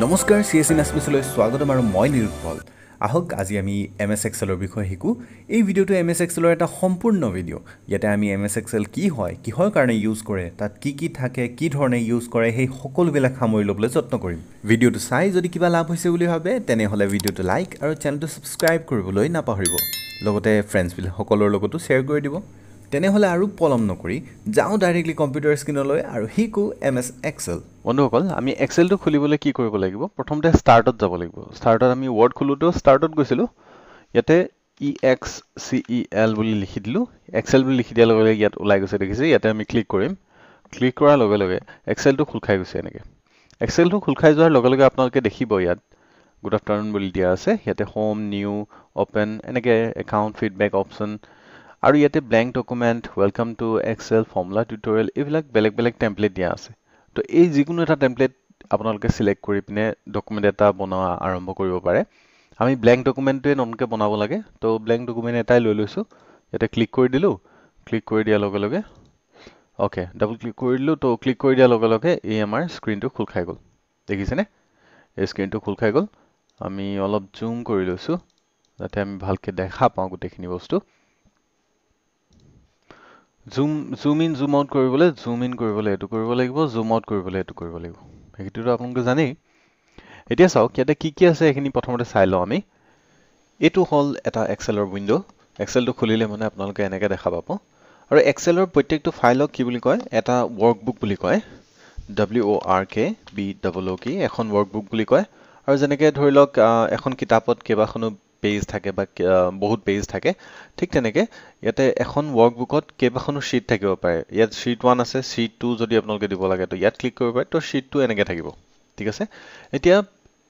নমস্কাৰ, C S ইনাছমিছলৈ স্বাগতম আৰু মই নিৰুৎপল। আহক আজি আমি এম এছ এক্সেলৰ বিষয়ে শিকোঁ। এই ভিডিঅ'টো এম এছ এক্সেলৰ এটা সম্পূৰ্ণ ভিডিঅ'। ইয়াতে আমি এম এছ এক্সেল কি হয়, কিহৰ কাৰণে ইউজ কৰে, তাত কি কি থাকে, কি ধৰণে ইউজ কৰে, সেই সকলোবিলাক সামৰি ল'বলৈ যত্ন কৰিম। ভিডিঅ'টো চাই যদি কিবা লাভ হৈছে বুলি ভাবে, তেনেহ'লে ভিডিঅ'টো লাইক আৰু চেনেলটো ছাবস্ক্ৰাইব কৰিবলৈ নাপাহৰিব। লগতে ফ্ৰেণ্ডছবিলাকসকলৰ লগতো শ্বেয়াৰ কৰি দিব। তেনেহ'লে আৰু পলম নকৰি যাওঁ ডাইৰেক্টলি কম্পিউটাৰ স্ক্ৰীণলৈ আৰু শিকোঁ এম এছ এক্সেল। বন্ধুসকল, আমি এক্সেলটো খুলিবলৈ কি কৰিব লাগিব? প্ৰথমতে ষ্টাৰ্টত যাব লাগিব। ষ্টাৰ্টত আমি ৱৰ্ড খোলোঁতেও ষ্টাৰ্টত গৈছিলোঁ। ইয়াতে E x C E L বুলি লিখি দিলোঁ। এক্সেল বুলি লিখি দিয়াৰ লগে লগে ইয়াত ওলাই গৈছে, দেখিছে? ইয়াতে আমি ক্লিক কৰিম। ক্লিক কৰাৰ লগে লগে এক্সেলটো খোল খাই গৈছে। এনেকৈ এক্সেলটো খোল খাই যোৱাৰ লগে লগে আপোনালোকে দেখিব ইয়াত গুড আফটাৰনুন বুলি দিয়া আছে। ইয়াতে হোম, নিউ, অ'পেন, এনেকৈ একাউণ্ট, ফিডবেক অপশ্যন আৰু ইয়াতে blank document, welcome to Excel, formula tutorial, এইবিলাক বেলেগ বেলেগ টেমপ্লেট দিয়া আছে। তো এই যিকোনো এটা টেমপ্লেট আপোনালোকে চিলেক্ট কৰি পিনে ডকুমেণ্ট এটা বনোৱা আৰম্ভ কৰিব পাৰে। আমি ব্লেংক ডকুমেণ্টটোৱে নতুনকৈ বনাব লাগে, তো ব্লেংক ডকুমেণ্ট এটাই লৈ লৈছোঁ। ইয়াতে ক্লিক কৰি দিলোঁ। ক্লিক কৰি দিয়াৰ লগে লগে অ'কে, ডাবল ক্লিক কৰি দিলোঁ। তো ক্লিক কৰি দিয়াৰ লগে লগে এই আমাৰ স্ক্ৰীণটো খোল খাই গ'ল, দেখিছেনে? এই স্ক্ৰীণটো খোল খাই গ'ল। আমি অলপ জুম কৰি লৈছোঁ যাতে আমি ভালকৈ দেখা পাওঁ গোটেইখিনি বস্তু। জুম ইন, জুম আউট কৰিবলৈ, জুম ইন কৰিবলৈ এইটো কৰিব লাগিব, জুম আউট কৰিবলৈ এইটো কৰিব লাগিব। সেইটোতো আপোনালোকে জানেই। এতিয়া চাওক ইয়াতে কি কি আছে, এইখিনি প্ৰথমতে চাই লওঁ আমি। এইটো হ'ল এটা এক্সেলৰ উইণ্ড'। এক্সেলটো খুলিলে মানে আপোনালোকে এনেকৈ দেখা পাব। আৰু এক্সেলৰ প্ৰত্যেকটো ফাইলক কি বুলি কয়? এটা ৱৰ্কবুক বুলি কয়। W অ' আৰ কে বি ডাবল অ' কে, এখন ৱৰ্কবুক বুলি কয়। আৰু যেনেকৈ ধৰি লওক এখন কিতাপত কেইবাখনো পেজ থাকে বা বহুত পেজ থাকে, ঠিক তেনেকৈ ইয়াতে এখন ৱৰ্কবুকত কেইবাখনো শ্বীট থাকিব পাৰে। ইয়াত শ্বীট 1 আছে, শ্বীট 2 যদি আপোনালোকে দিব লাগে তো ইয়াত ক্লিক কৰিব পাৰে। তো শ্বীট 2 এনেকৈ থাকিব, ঠিক আছে? এতিয়া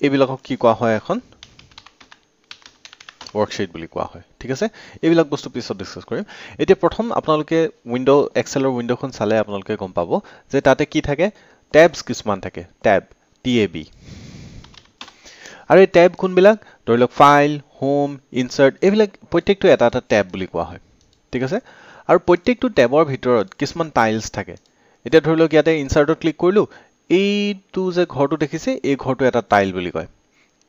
এইবিলাকক কি কোৱা হয়? এখন ৱৰ্কশ্বীট বুলি কোৱা হয়, ঠিক আছে? এইবিলাক বস্তু পিছত ডিছকাছ কৰিম। এতিয়া প্ৰথম আপোনালোকে উইণ্ড', এক্সেলৰ উইণ্ড'খন চালে আপোনালোকে গম পাব যে তাতে কি থাকে, টেবছ কিছুমান থাকে, টেব, টি এ বি। আৰু এই টেব কোনবিলাক? ধৰি লওক ফাইল, হোম, ইনচাৰ্ট, এইবিলাক প্ৰত্যেকটো এটা এটা টেব বুলি কোৱা হয়, ঠিক আছে? আৰু প্ৰত্যেকটো টেবৰ ভিতৰত কিছুমান টাইলছ থাকে। এতিয়া ধৰি লওক ইয়াতে ইনচাৰ্টত ক্লিক কৰিলোঁ, এইটো যে ঘৰটো দেখিছে, এই ঘৰটো এটা টাইল বুলি কয়,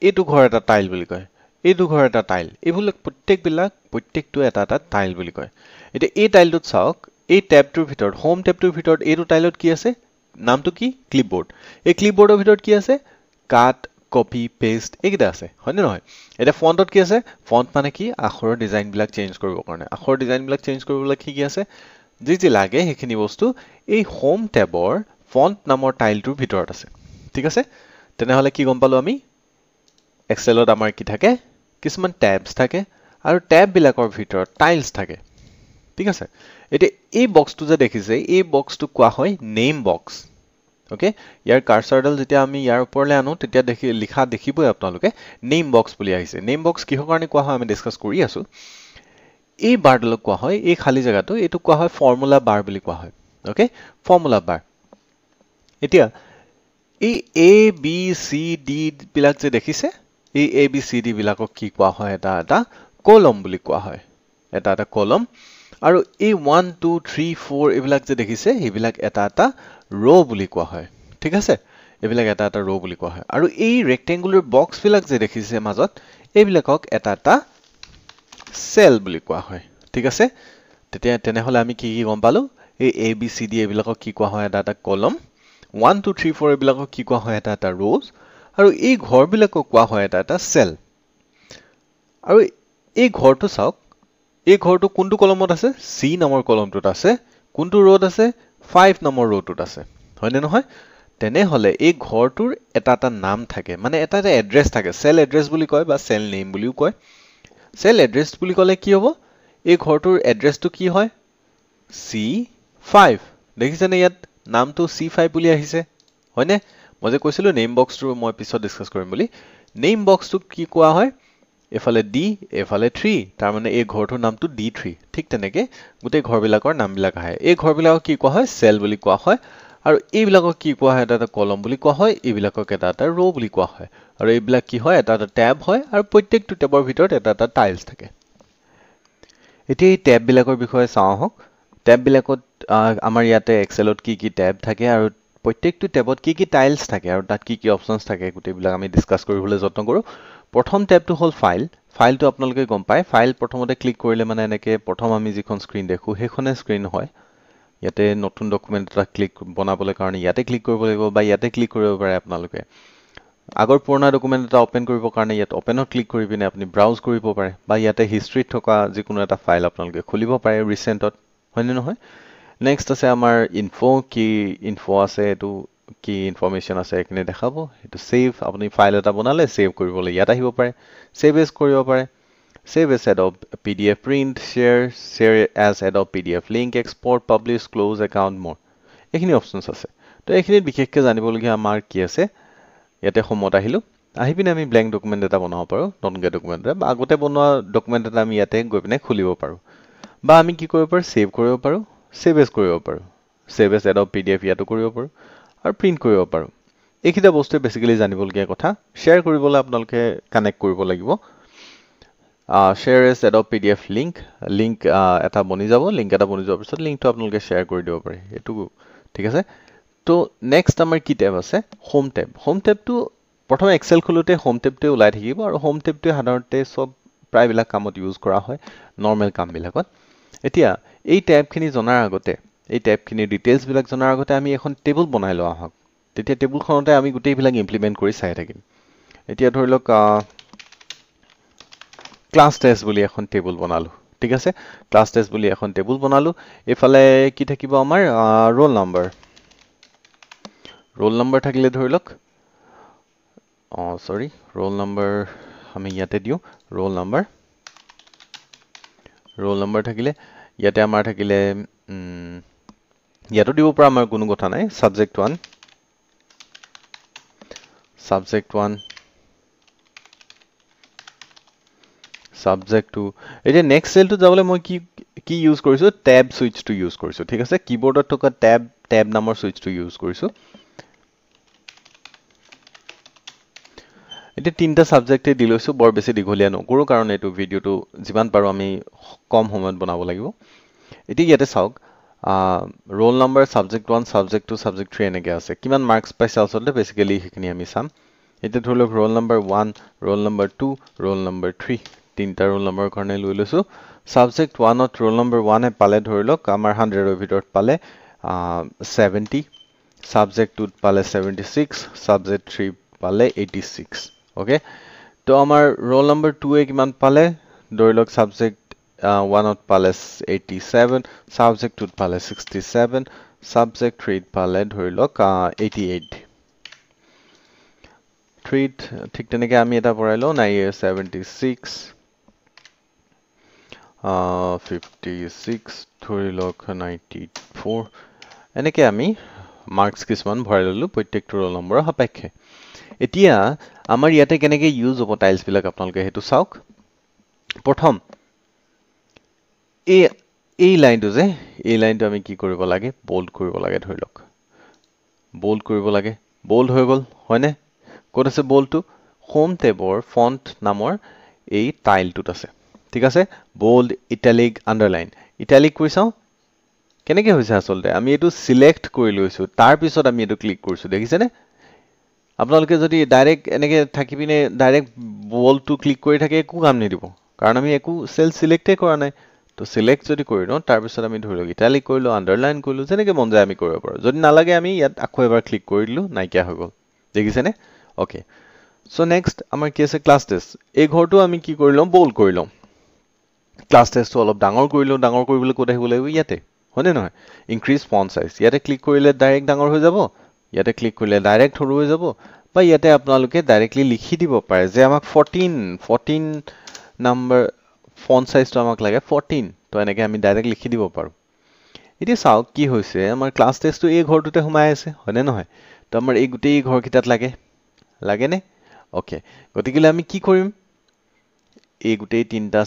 এইটো ঘৰ এটা টাইল বুলি কয়, এইটো ঘৰ এটা টাইল, এইবিলাক প্ৰত্যেকবিলাক প্ৰত্যেকটো এটা এটা টাইল বুলি কয়। এতিয়া এই টাইলটোত চাওক, এই টেবটোৰ ভিতৰত, হোম টেবটোৰ ভিতৰত এইটো টাইলত কি আছে? নামটো কি? ক্লিপবোৰ্ড। এই ক্লিপবোৰ্ডৰ ভিতৰত কি আছে? কাট, কপি, পেষ্ট, এইকেইটা আছে, হয়নে নহয়? এতিয়া ফণ্টত কি আছে? ফণ্ট মানে কি? আখৰৰ ডিজাইনবিলাক চেঞ্জ কৰিবৰ কাৰণে। আখৰৰ ডিজাইনবিলাক চেঞ্জ কৰিবলৈ কি কি আছে? যি যি লাগে সেইখিনি বস্তু এই হোম টেবৰ ফণ্ট নামৰ টাইলটোৰ ভিতৰত আছে, ঠিক আছে? তেনেহ'লে কি গম পালোঁ আমি? এক্সেলত আমাৰ কি থাকে? কিছুমান টেবছ থাকে আৰু টেববিলাকৰ ভিতৰত টাইলছ থাকে, ঠিক আছে? এতিয়া এই বক্সটো যে দেখিছে, এই বক্সটোক কোৱা হয় নেম বক্স। অ'কে, ইয়াৰ কাৰ্চাৰডাল যেতিয়া আমি ইয়াৰ ওপৰলৈ আনো তেতিয়া দেখি লিখা দেখিবই আপোনালোকে, নেম বক্স বুলি আহিছে। নেম বক্স কিহৰ কাৰণে কোৱা হয় আমি ডিছকাছ কৰি আছোঁ। এই বাৰডালক কোৱা হয়, এই খালী জেগাটো, এইটোক কোৱা হয় ফৰ্মুলা বাৰ বুলি কোৱা হয়। অ'কে, ফৰ্মুলা বাৰ। এতিয়া এই এ বি চি ডি বিলাক যে দেখিছে, এই এ বি চি ডি বিলাকক কি কোৱা হয়? এটা এটা কলম বুলি কোৱা হয়, এটা এটা কলম। আৰু এই 1 2 3 4 এইবিলাক যে দেখিছে, সেইবিলাক এটা এটা ৰ' বুলি কোৱা হয়, ঠিক আছে? এইবিলাক এটা এটা ৰ' বুলি কোৱা হয়। আৰু এই ৰেক্টেংগুলাৰ বক্সবিলাক যে দেখিছে মাজত, এইবিলাকক এটা এটা চেল বুলি কোৱা হয়, ঠিক আছে? তেতিয়া তেনেহ'লে আমি কি কি গম পালোঁ? এই এ বি চি ডি এইবিলাকক কি কোৱা হয়? এটা এটা কলম। 1 2 3 4 এইবিলাকক কি কোৱা হয়? এটা এটা ৰ'জ। আৰু এই ঘৰবিলাকক কোৱা হয় এটা এটা চেল। আৰু এই ঘৰটো চাওক, এই ঘৰটো কোনটো কলমত আছে? চি নামৰ কলমটোত আছে। কোনটো ৰ'ত আছে? 5 নামৰ ৰ'টোত আছে, হয়নে নহয়? তেনেহ'লে এই ঘৰটোৰ এটা এটা নাম থাকে, মানে এটা এটা এড্ৰেছ থাকে। চেল এড্ৰেছ বুলি কয় বা চেল নেম বুলিও কয়। চেল এড্ৰেছ বুলি ক'লে কি হ'ব? এই ঘৰটোৰ এড্ৰেছটো কি হয়? চি 5। দেখিছেনে ইয়াত নামটো চি 5 বুলি আহিছে, হয়নে? মই যে কৈছিলোঁ নেম বক্সটো মই পিছত ডিছকাছ কৰিম বুলি। নেম বক্সটোক কি কোৱা হয়? এইফালে ডি, এইফালে 3, তাৰমানে এই ঘৰটোৰ নামটো ডি 3। ঠিক তেনেকৈ গোটেই ঘৰবিলাকৰ নামবিলাক আহে। এই ঘৰবিলাকক কি কোৱা হয়? চেল বুলি কোৱা হয়। আৰু এইবিলাকক কি কোৱা হয়? এটা এটা কলম বুলি কোৱা হয়। এইবিলাকক এটা এটা ৰ' বুলি কোৱা হয়। আৰু এইবিলাক কি হয়? এটা এটা টেব হয়। আৰু প্ৰত্যেকটো টেবৰ ভিতৰত এটা এটা টাইলছ থাকে। এতিয়া এই টেববিলাকৰ বিষয়ে চাওঁ আহক। টেববিলাকত আমাৰ ইয়াতে এক্সেলত কি কি টেব থাকে আৰু প্ৰত্যেকটো টেবত কি কি টাইলছ থাকে আৰু তাত কি কি অপশ্যনছ থাকে গোটেইবিলাক আমি ডিছকাছ কৰিবলৈ যত্ন কৰোঁ। প্ৰথম টেবটো হ'ল ফাইল। ফাইলটো আপোনালোকে গম পায়, ফাইল প্ৰথমতে ক্লিক কৰিলে মানে এনেকৈ প্ৰথম আমি যিখন স্ক্ৰীণ দেখোঁ সেইখনে স্ক্ৰীণ হয়। ইয়াতে নতুন ডকুমেণ্ট এটা ক্লিক বনাবলৈ কাৰণে ইয়াতে ক্লিক কৰিব লাগিব বা ইয়াতে ক্লিক কৰিব পাৰে আপোনালোকে। আগৰ পুৰণা ডকুমেণ্ট এটা অ'পেন কৰিবৰ কাৰণে ইয়াত অ'পেনত ক্লিক কৰি পিনে আপুনি ব্ৰাউজ কৰিব পাৰে বা ইয়াতে হিষ্ট্ৰীত থকা যিকোনো এটা ফাইল আপোনালোকে খুলিব পাৰে ৰিচেণ্টত, হয়নে নহয়? নেক্সট আছে আমাৰ ইনফ', কি ইনফ' আছে, এইটো কি ইনফৰ্মেশ্যন আছে এইখিনি দেখাব। এইটো ছেভ, আপুনি ফাইল এটা বনালে ছেভ কৰিবলৈ ইয়াত আহিব পাৰে, ছেভ এজ কৰিব পাৰে, save as Adobe P D F print, share, share as Adobe P D F link, export, publish, close, account, more, এইখিনি অপশ্যনছ আছে। তো এইখিনিত বিশেষকৈ জানিবলগীয়া আমাৰ কি আছে, ইয়াতে সময়ত আহিলোঁ, আহি পিনে আমি ব্লেংক ডকুমেণ্ট এটা বনাব পাৰোঁ, নতুনকৈ ডকুমেণ্ট এটা বা আগতে বনোৱা ডকুমেণ্ট এটা আমি ইয়াতে গৈ পিনে খুলিব পাৰোঁ বা আমি কি কৰিব পাৰোঁ, ছেভ কৰিব পাৰোঁ, ছেভ এজ কৰিব পাৰোঁ, save as Adobe P D F ইয়াতো কৰিব পাৰোঁ আৰু প্ৰিণ্ট কৰিব পাৰোঁ। এইকেইটা বস্তুৱে বেচিকেলি জানিবলগীয়া কথা। শ্বেয়াৰ কৰিবলৈ আপোনালোকে কানেক্ট কৰিব লাগিব। Share as Adobe P D F link, link এটা বনি যাব, লিংক এটা বনি যোৱাৰ পিছত লিংকটো আপোনালোকে শ্বেয়াৰ কৰি দিব পাৰে, এইটো ঠিক আছে। তো নেক্সট আমাৰ কি টেব আছে, হোম টেব। হোম টেবটো প্ৰথমে এক্সেল খোলোতে হোম টেবটোৱে ওলাই থাকিব আৰু হোম টেবটোৱে সাধাৰণতে চব প্ৰায়বিলাক কামত ইউজ কৰা হয়, নৰ্মেল কামবিলাকত। এতিয়া এই টেবখিনি জনাৰ আগতে, এই টেবখিনিৰ ডিটেইলছবিলাক জনাৰ আগতে আমি এখন টেবুল বনাই লোৱা হওক, তেতিয়া টেবুলখনতে আমি গোটেইবিলাক ইমপ্লিমেণ্ট কৰি চাই থাকিম। এতিয়া ধৰি লওক ক্লাছ টেষ্ট বুলি এখন টেবুল বনালোঁ, ঠিক আছে। ক্লাছ টেষ্ট বুলি এখন টেবুল বনালোঁ, এইফালে কি থাকিব আমাৰ ৰোল নম্বৰ, ৰোল নম্বৰ থাকিলে ধৰি লওক, অঁ চৰি, ৰোল নম্বৰ আমি ইয়াতে দিওঁ, ৰোল নম্বৰ, ৰোল নম্বৰ থাকিলে ইয়াতে আমাৰ থাকিলে, ইয়াতো দিব পৰা আমাৰ কোনো কথা নাই, subject one, subject one, subject two. এতিয়া নেক্সট চেলটোত যাবলৈ মই কি কি ইউজ কৰিছোঁ, টেব চুইচটো ইউজ কৰিছোঁ, ঠিক আছে। কীবৰ্ডত থকা টেব, টেব নামৰ চুইচটো ইউজ কৰিছোঁ। এতিয়া তিনিটা ছাবজেক্টেই দি লৈছোঁ, বৰ বেছি দীঘলীয়া নকৰোঁ কাৰণ এইটো ভিডিঅ'টো যিমান পাৰোঁ আমি কম সময়ত বনাব লাগিব। এতিয়া ইয়াতে চাওক, roll number, subject one, subject two, subject three এনেকৈ আছে। কিমান মাৰ্কছ পাইছে আচলতে বেচিকেলি সেইখিনি আমি চাম। এতিয়া ধৰি লওক roll number one, roll number two, roll number three, তিনিটা ৰোল নম্বৰৰ কাৰণে লৈ লৈছোঁ। ছাবজেক্ট ওৱানত ৰোল নম্বৰ ওৱানে পালে ধৰি লওক আমাৰ 100ৰ ভিতৰত পালে 70, ছাবজেক্ট টুত পালে 76, ছাবজেক্ট থ্ৰী পালে 86। অ'কে, তো আমাৰ ৰোল নম্বৰ টুৱে কিমান পালে, ধৰি লওক ছাবজেক্ট ওৱানত পালে 87, ছাবজেক্ট টুত পালে 67, ছাবজেক্ট থ্ৰীত পালে ধৰি লওক 88। থ্ৰীত ঠিক তেনেকৈ আমি এটা ভৰাই লওঁ, নাই 76, 56, ধৰি লওক 94, এনেকৈ আমি মাৰ্কছ কিছুমান ভৰাই ল'লোঁ প্ৰত্যেকটো ৰোল নম্বৰৰ সাপেক্ষে। এতিয়া আমাৰ ইয়াতে কেনেকৈ ইউজ হ'ব টাইলছবিলাক আপোনালোকে সেইটো চাওক। প্ৰথম এই লাইনটো যে, এই লাইনটো আমি কি কৰিব লাগে, বল্ড কৰিব লাগে, ধৰি লওক বল্ড কৰিব লাগে। বল্ড হৈ গ'ল, হয়নে? ক'ত আছে বল্ডটো? হোম টেবৰ ফণ্ট নামৰ এই টাইলটোত আছে, ঠিক আছে। Bold, italic, underline. ইটালিক কৰি চাওঁ কেনেকৈ হৈছে। আচলতে আমি এইটো চিলেক্ট কৰি লৈছোঁ, তাৰপিছত আমি এইটো ক্লিক কৰিছোঁ, দেখিছেনে? আপোনালোকে যদি ডাইৰেক্ট এনেকৈ থাকি পিনে ডাইৰেক্ট বল্ডটো ক্লিক কৰি থাকে একো কাম নিদিব, কাৰণ আমি একো চেল চিলেক্টেই কৰা নাই। তো চিলেক্ট যদি কৰি লওঁ, তাৰপিছত আমি ধৰি লওক ইটালিক কৰিলোঁ, আণ্ডাৰলাইন কৰিলোঁ, যেনেকৈ মন যায় আমি কৰিব পাৰোঁ। যদি নালাগে আমি ইয়াত আকৌ এবাৰ ক্লিক কৰি দিলোঁ, নাইকিয়া হৈ গ'ল, দেখিছেনে? অ'কে, চ' নেক্সট আমাৰ কি আছে, ক্লাছ টেষ্ট। এই ঘৰটো আমি কি কৰি লওঁ, বল্ড কৰি লওঁ। ক্লাছ টেষ্টটো অলপ ডাঙৰ কৰি লওঁ। ডাঙৰ কৰিবলৈ ক'ত আহিব লাগিব, ইয়াতে, হয়নে নহয়? ইনক্ৰিজ ফণ্ট চাইজ, ইয়াতে ক্লিক কৰিলে ডাইৰেক্ট ডাঙৰ হৈ যাব, ইয়াতে ক্লিক কৰিলে ডাইৰেক্ট সৰু হৈ যাব, বা ইয়াতে আপোনালোকে ডাইৰেক্টলি লিখি দিব পাৰে যে আমাক 14 নাম্বাৰ ফণ্ট চাইজটো আমাক লাগে 14, তো এনেকৈ আমি ডাইৰেক্ট লিখি দিব পাৰোঁ। এতিয়া চাওক কি হৈছে, আমাৰ ক্লাছ টেষ্টটো এই ঘৰটোতে সোমাই আছে, হয়নে নহয়? তো আমাৰ এই গোটেই ঘৰকেইটাত লাগে, লাগেনে? অ'কে, গতিকেলৈ আমি কি কৰিম, এই গোটেই তিনিটা,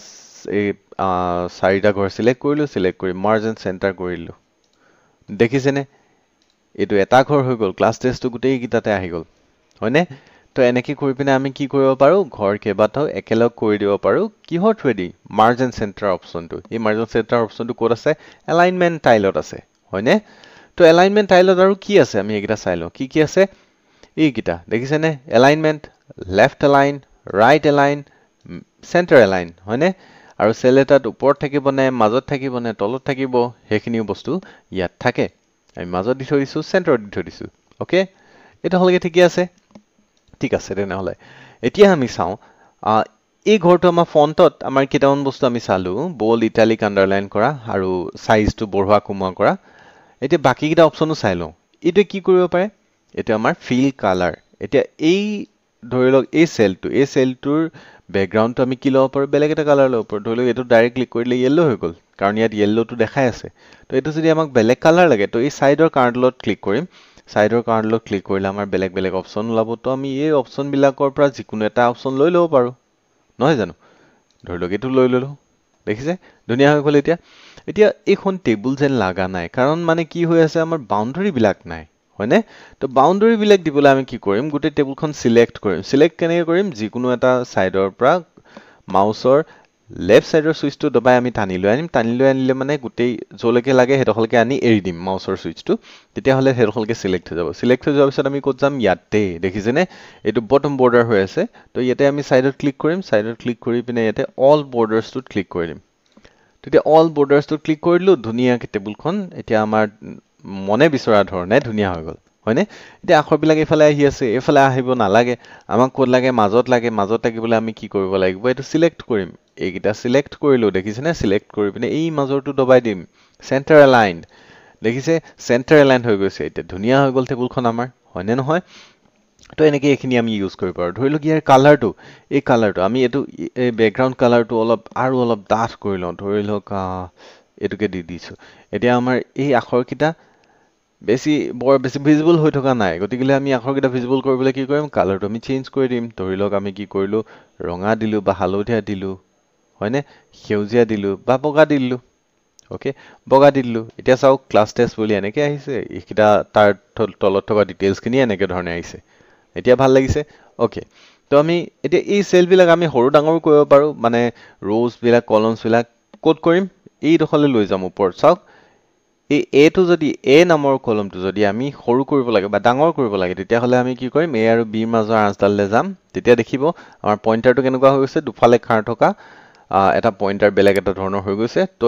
এই চাৰিটা ঘৰ চিলেক্ট কৰিলোঁ, চিলেক্ট কৰি মাৰ্জ এণ্ড চেণ্টাৰ কৰিলোঁ, দেখিছেনে? এইটো এটা ঘৰ হৈ গ'ল, ক্লাছ টেষ্টটো গোটেইকেইটাতে আহি গ'ল, হয়নে? তো এনেকৈ কৰি পিনে আমি কি কৰিব পাৰোঁ, ঘৰ কেইবাটাও একেলগ কৰি দিব পাৰোঁ। কিহৰ থ্ৰুৱেদি? মাৰ্জ এণ্ড চেণ্টাৰ অপশ্যনটো। এই মাৰ্জ এণ্ড চেণ্টাৰ অপশ্যনটো ক'ত আছে? এলাইনমেণ্ট টাইলত আছে, হয়নে? তো এলাইনমেণ্ট টাইলত আৰু কি আছে আমি এইকেইটা চাই লওঁ। কি কি আছে এইকেইটা দেখিছেনে? Alignment, left align, right align, centre align, হয়নে? আৰু চেল এটাত ওপৰত থাকিবনে, মাজত থাকিবনে, তলত থাকিব, সেইখিনিও বস্তু ইয়াত থাকে। আমি মাজত দি থৈ দিছোঁ, চেণ্টাৰত দি থৈ দিছোঁ। অ'কে, এইটো হ'লগৈ ঠিকে আছে। ঠিক আছে, তেনেহ'লে এতিয়া আমি চাওঁ এই ঘৰটো আমাৰ ফণ্টত আমাৰ কেইটামান বস্তু আমি চালোঁ, বল্ড, ইটালিক, আণ্ডাৰলাইন কৰা আৰু চাইজটো বঢ়োৱা কমোৱা কৰা। এতিয়া বাকীকেইটা অপশ্যনো চাই লওঁ। এইটোৱে কি কৰিব পাৰে? এইটো আমাৰ ফিল কালাৰ। এতিয়া এই ধৰি লওক এই চেলটো, এই চেলটোৰ বেকগ্ৰাউণ্ডটো আমি কি ল'ব পাৰোঁ? বেলেগ এটা কালাৰ ল'ব পাৰোঁ। ধৰি লওক এইটো ডাইৰেক্ট ক্লিক কৰিলে য়েল্ল' হৈ গ'ল, কাৰণ ইয়াত য়েল্ল'টো দেখাই আছে। তো এইটো যদি আমাক বেলেগ কালাৰ লাগে, তো এই ছাইডৰ কাৰ্ডলত ক্লিক কৰিম। ছাইডৰ কাৰ্ডলত ক্লিক কৰিলে আমাৰ বেলেগ বেলেগ অপশ্যন ওলাব। তো আমি এই অপশ্যনবিলাকৰ পৰা যিকোনো এটা অপশ্যন লৈ ল'ব পাৰোঁ, নহয় জানো? ধৰি লওক এইটো লৈ ল'লোঁ, দেখিছে ধুনীয়া হৈ গ'ল। এতিয়া এতিয়া এইখন টেবুল যেন লগা নাই, কাৰণ মানে কি হৈ আছে, আমাৰ বাউণ্ডেৰীবিলাক নাই, হয়নে? তো বাউণ্ডেৰীবিলাক দিবলৈ আমি কি কৰিম? গোটেই টেবুলখন চিলেক্ট কৰিম। চিলেক্ট কেনেকৈ কৰিম? যিকোনো এটা ছাইডৰ পৰা মাউচৰ লেফ্ট ছাইডৰ চুইচটো দবাই আমি টানি লৈ আনিম। টানি লৈ আনিলে মানে গোটেই য'লৈকে লাগে সেইডোখৰলৈকে আনি এৰি দিম মাউচৰ চুইচটো, তেতিয়াহ'লে সেইডোখৰলৈকে চিলেক্ট হৈ যাব। চিলেক্ট হৈ যোৱাৰ পিছত আমি ক'ত যাম? ইয়াতে দেখিছেনে এইটো বটম বৰ্ডাৰ হৈ আছে। তো ইয়াতে আমি ছাইডত ক্লিক কৰিম। ছাইডত ক্লিক কৰি পিনে ইয়াতে অল বৰ্ডাৰ্ছটোত ক্লিক কৰি দিম। তেতিয়া অল বৰ্ডাৰ্ছটোত ক্লিক কৰি দিলোঁ, ধুনীয়াকৈ টেবুলখন এতিয়া আমাৰ মনে বিচৰা ধৰণে ধুনীয়া হৈ গ'ল, হয়নে? এতিয়া আখৰবিলাক এইফালে আহি আছে, এইফালে আহিব নালাগে, আমাক ক'ত লাগে? মাজত লাগে। মাজত লাগিবলৈ আমি কি কৰিব লাগিব? এইটো চিলেক্ট কৰিম। এইকেইটা চিলেক্ট কৰিলোঁ, দেখিছেনে? চিলেক্ট কৰি পিনে এই মাজৰটো দবাই দিম, চেণ্টাৰ এলাইন। দেখিছে চেণ্টাৰ এলাইন হৈ গৈছে। এতিয়া ধুনীয়া হৈ গ'ল টেবুলখন আমাৰ, হয়নে নহয়? তো এনেকৈ এইখিনি আমি ইউজ কৰিব পাৰোঁ। ধৰি লওক ইয়াৰ কালাৰটো, এই কালাৰটো আমি এইটো এই বেকগ্ৰাউণ্ড কালাৰটো অলপ আৰু অলপ ডাঠ কৰি লওঁ। ধৰি লওক এইটোকে দি দিছোঁ। এতিয়া আমাৰ এই আখৰকেইটা বেছি বৰ বেছি ভিজিবল হৈ থকা নাই, গতিকে আমি আখৰকেইটা ভিজিবল কৰিবলৈ কি কৰিম? কালাৰটো আমি চেঞ্জ কৰি দিম। ধৰি লওক আমি কি কৰিলোঁ, ৰঙা দিলোঁ বা হালধীয়া দিলোঁ, হয়নে? সেউজীয়া দিলোঁ বা বগা দি দিলোঁ। অ'কে, বগা দি দিলোঁ। এতিয়া চাওক ক্লাছ টেষ্ট বুলি এনেকৈ আহিছে, এইকেইটা তাৰ তলত থকা ডিটেইলছখিনি এনেকৈ ধৰণে আহিছে। এতিয়া ভাল লাগিছে। অ'কে, তো আমি এতিয়া এই চেলবিলাক আমি সৰু ডাঙৰো কৰিব পাৰোঁ, মানে ৰ'জবিলাক, কলমছবিলাক ক'ত কৰিম? এইডোখৰলৈ লৈ যাম ওপৰত। চাওক এই এটো যদি, এ নামৰ কলমটো যদি আমি সৰু কৰিব লাগে বা ডাঙৰ কৰিব লাগে, তেতিয়াহ'লে আমি কি কৰিম? এ আৰু বিৰ মাজৰ আঁচডাললৈ যাম। তেতিয়া দেখিব আমাৰ পইণ্টাৰটো কেনেকুৱা হৈ গৈছে, দুফালে খাৰ থকা এটা পইণ্টাৰ বেলেগ এটা ধৰণৰ হৈ গৈছে। তো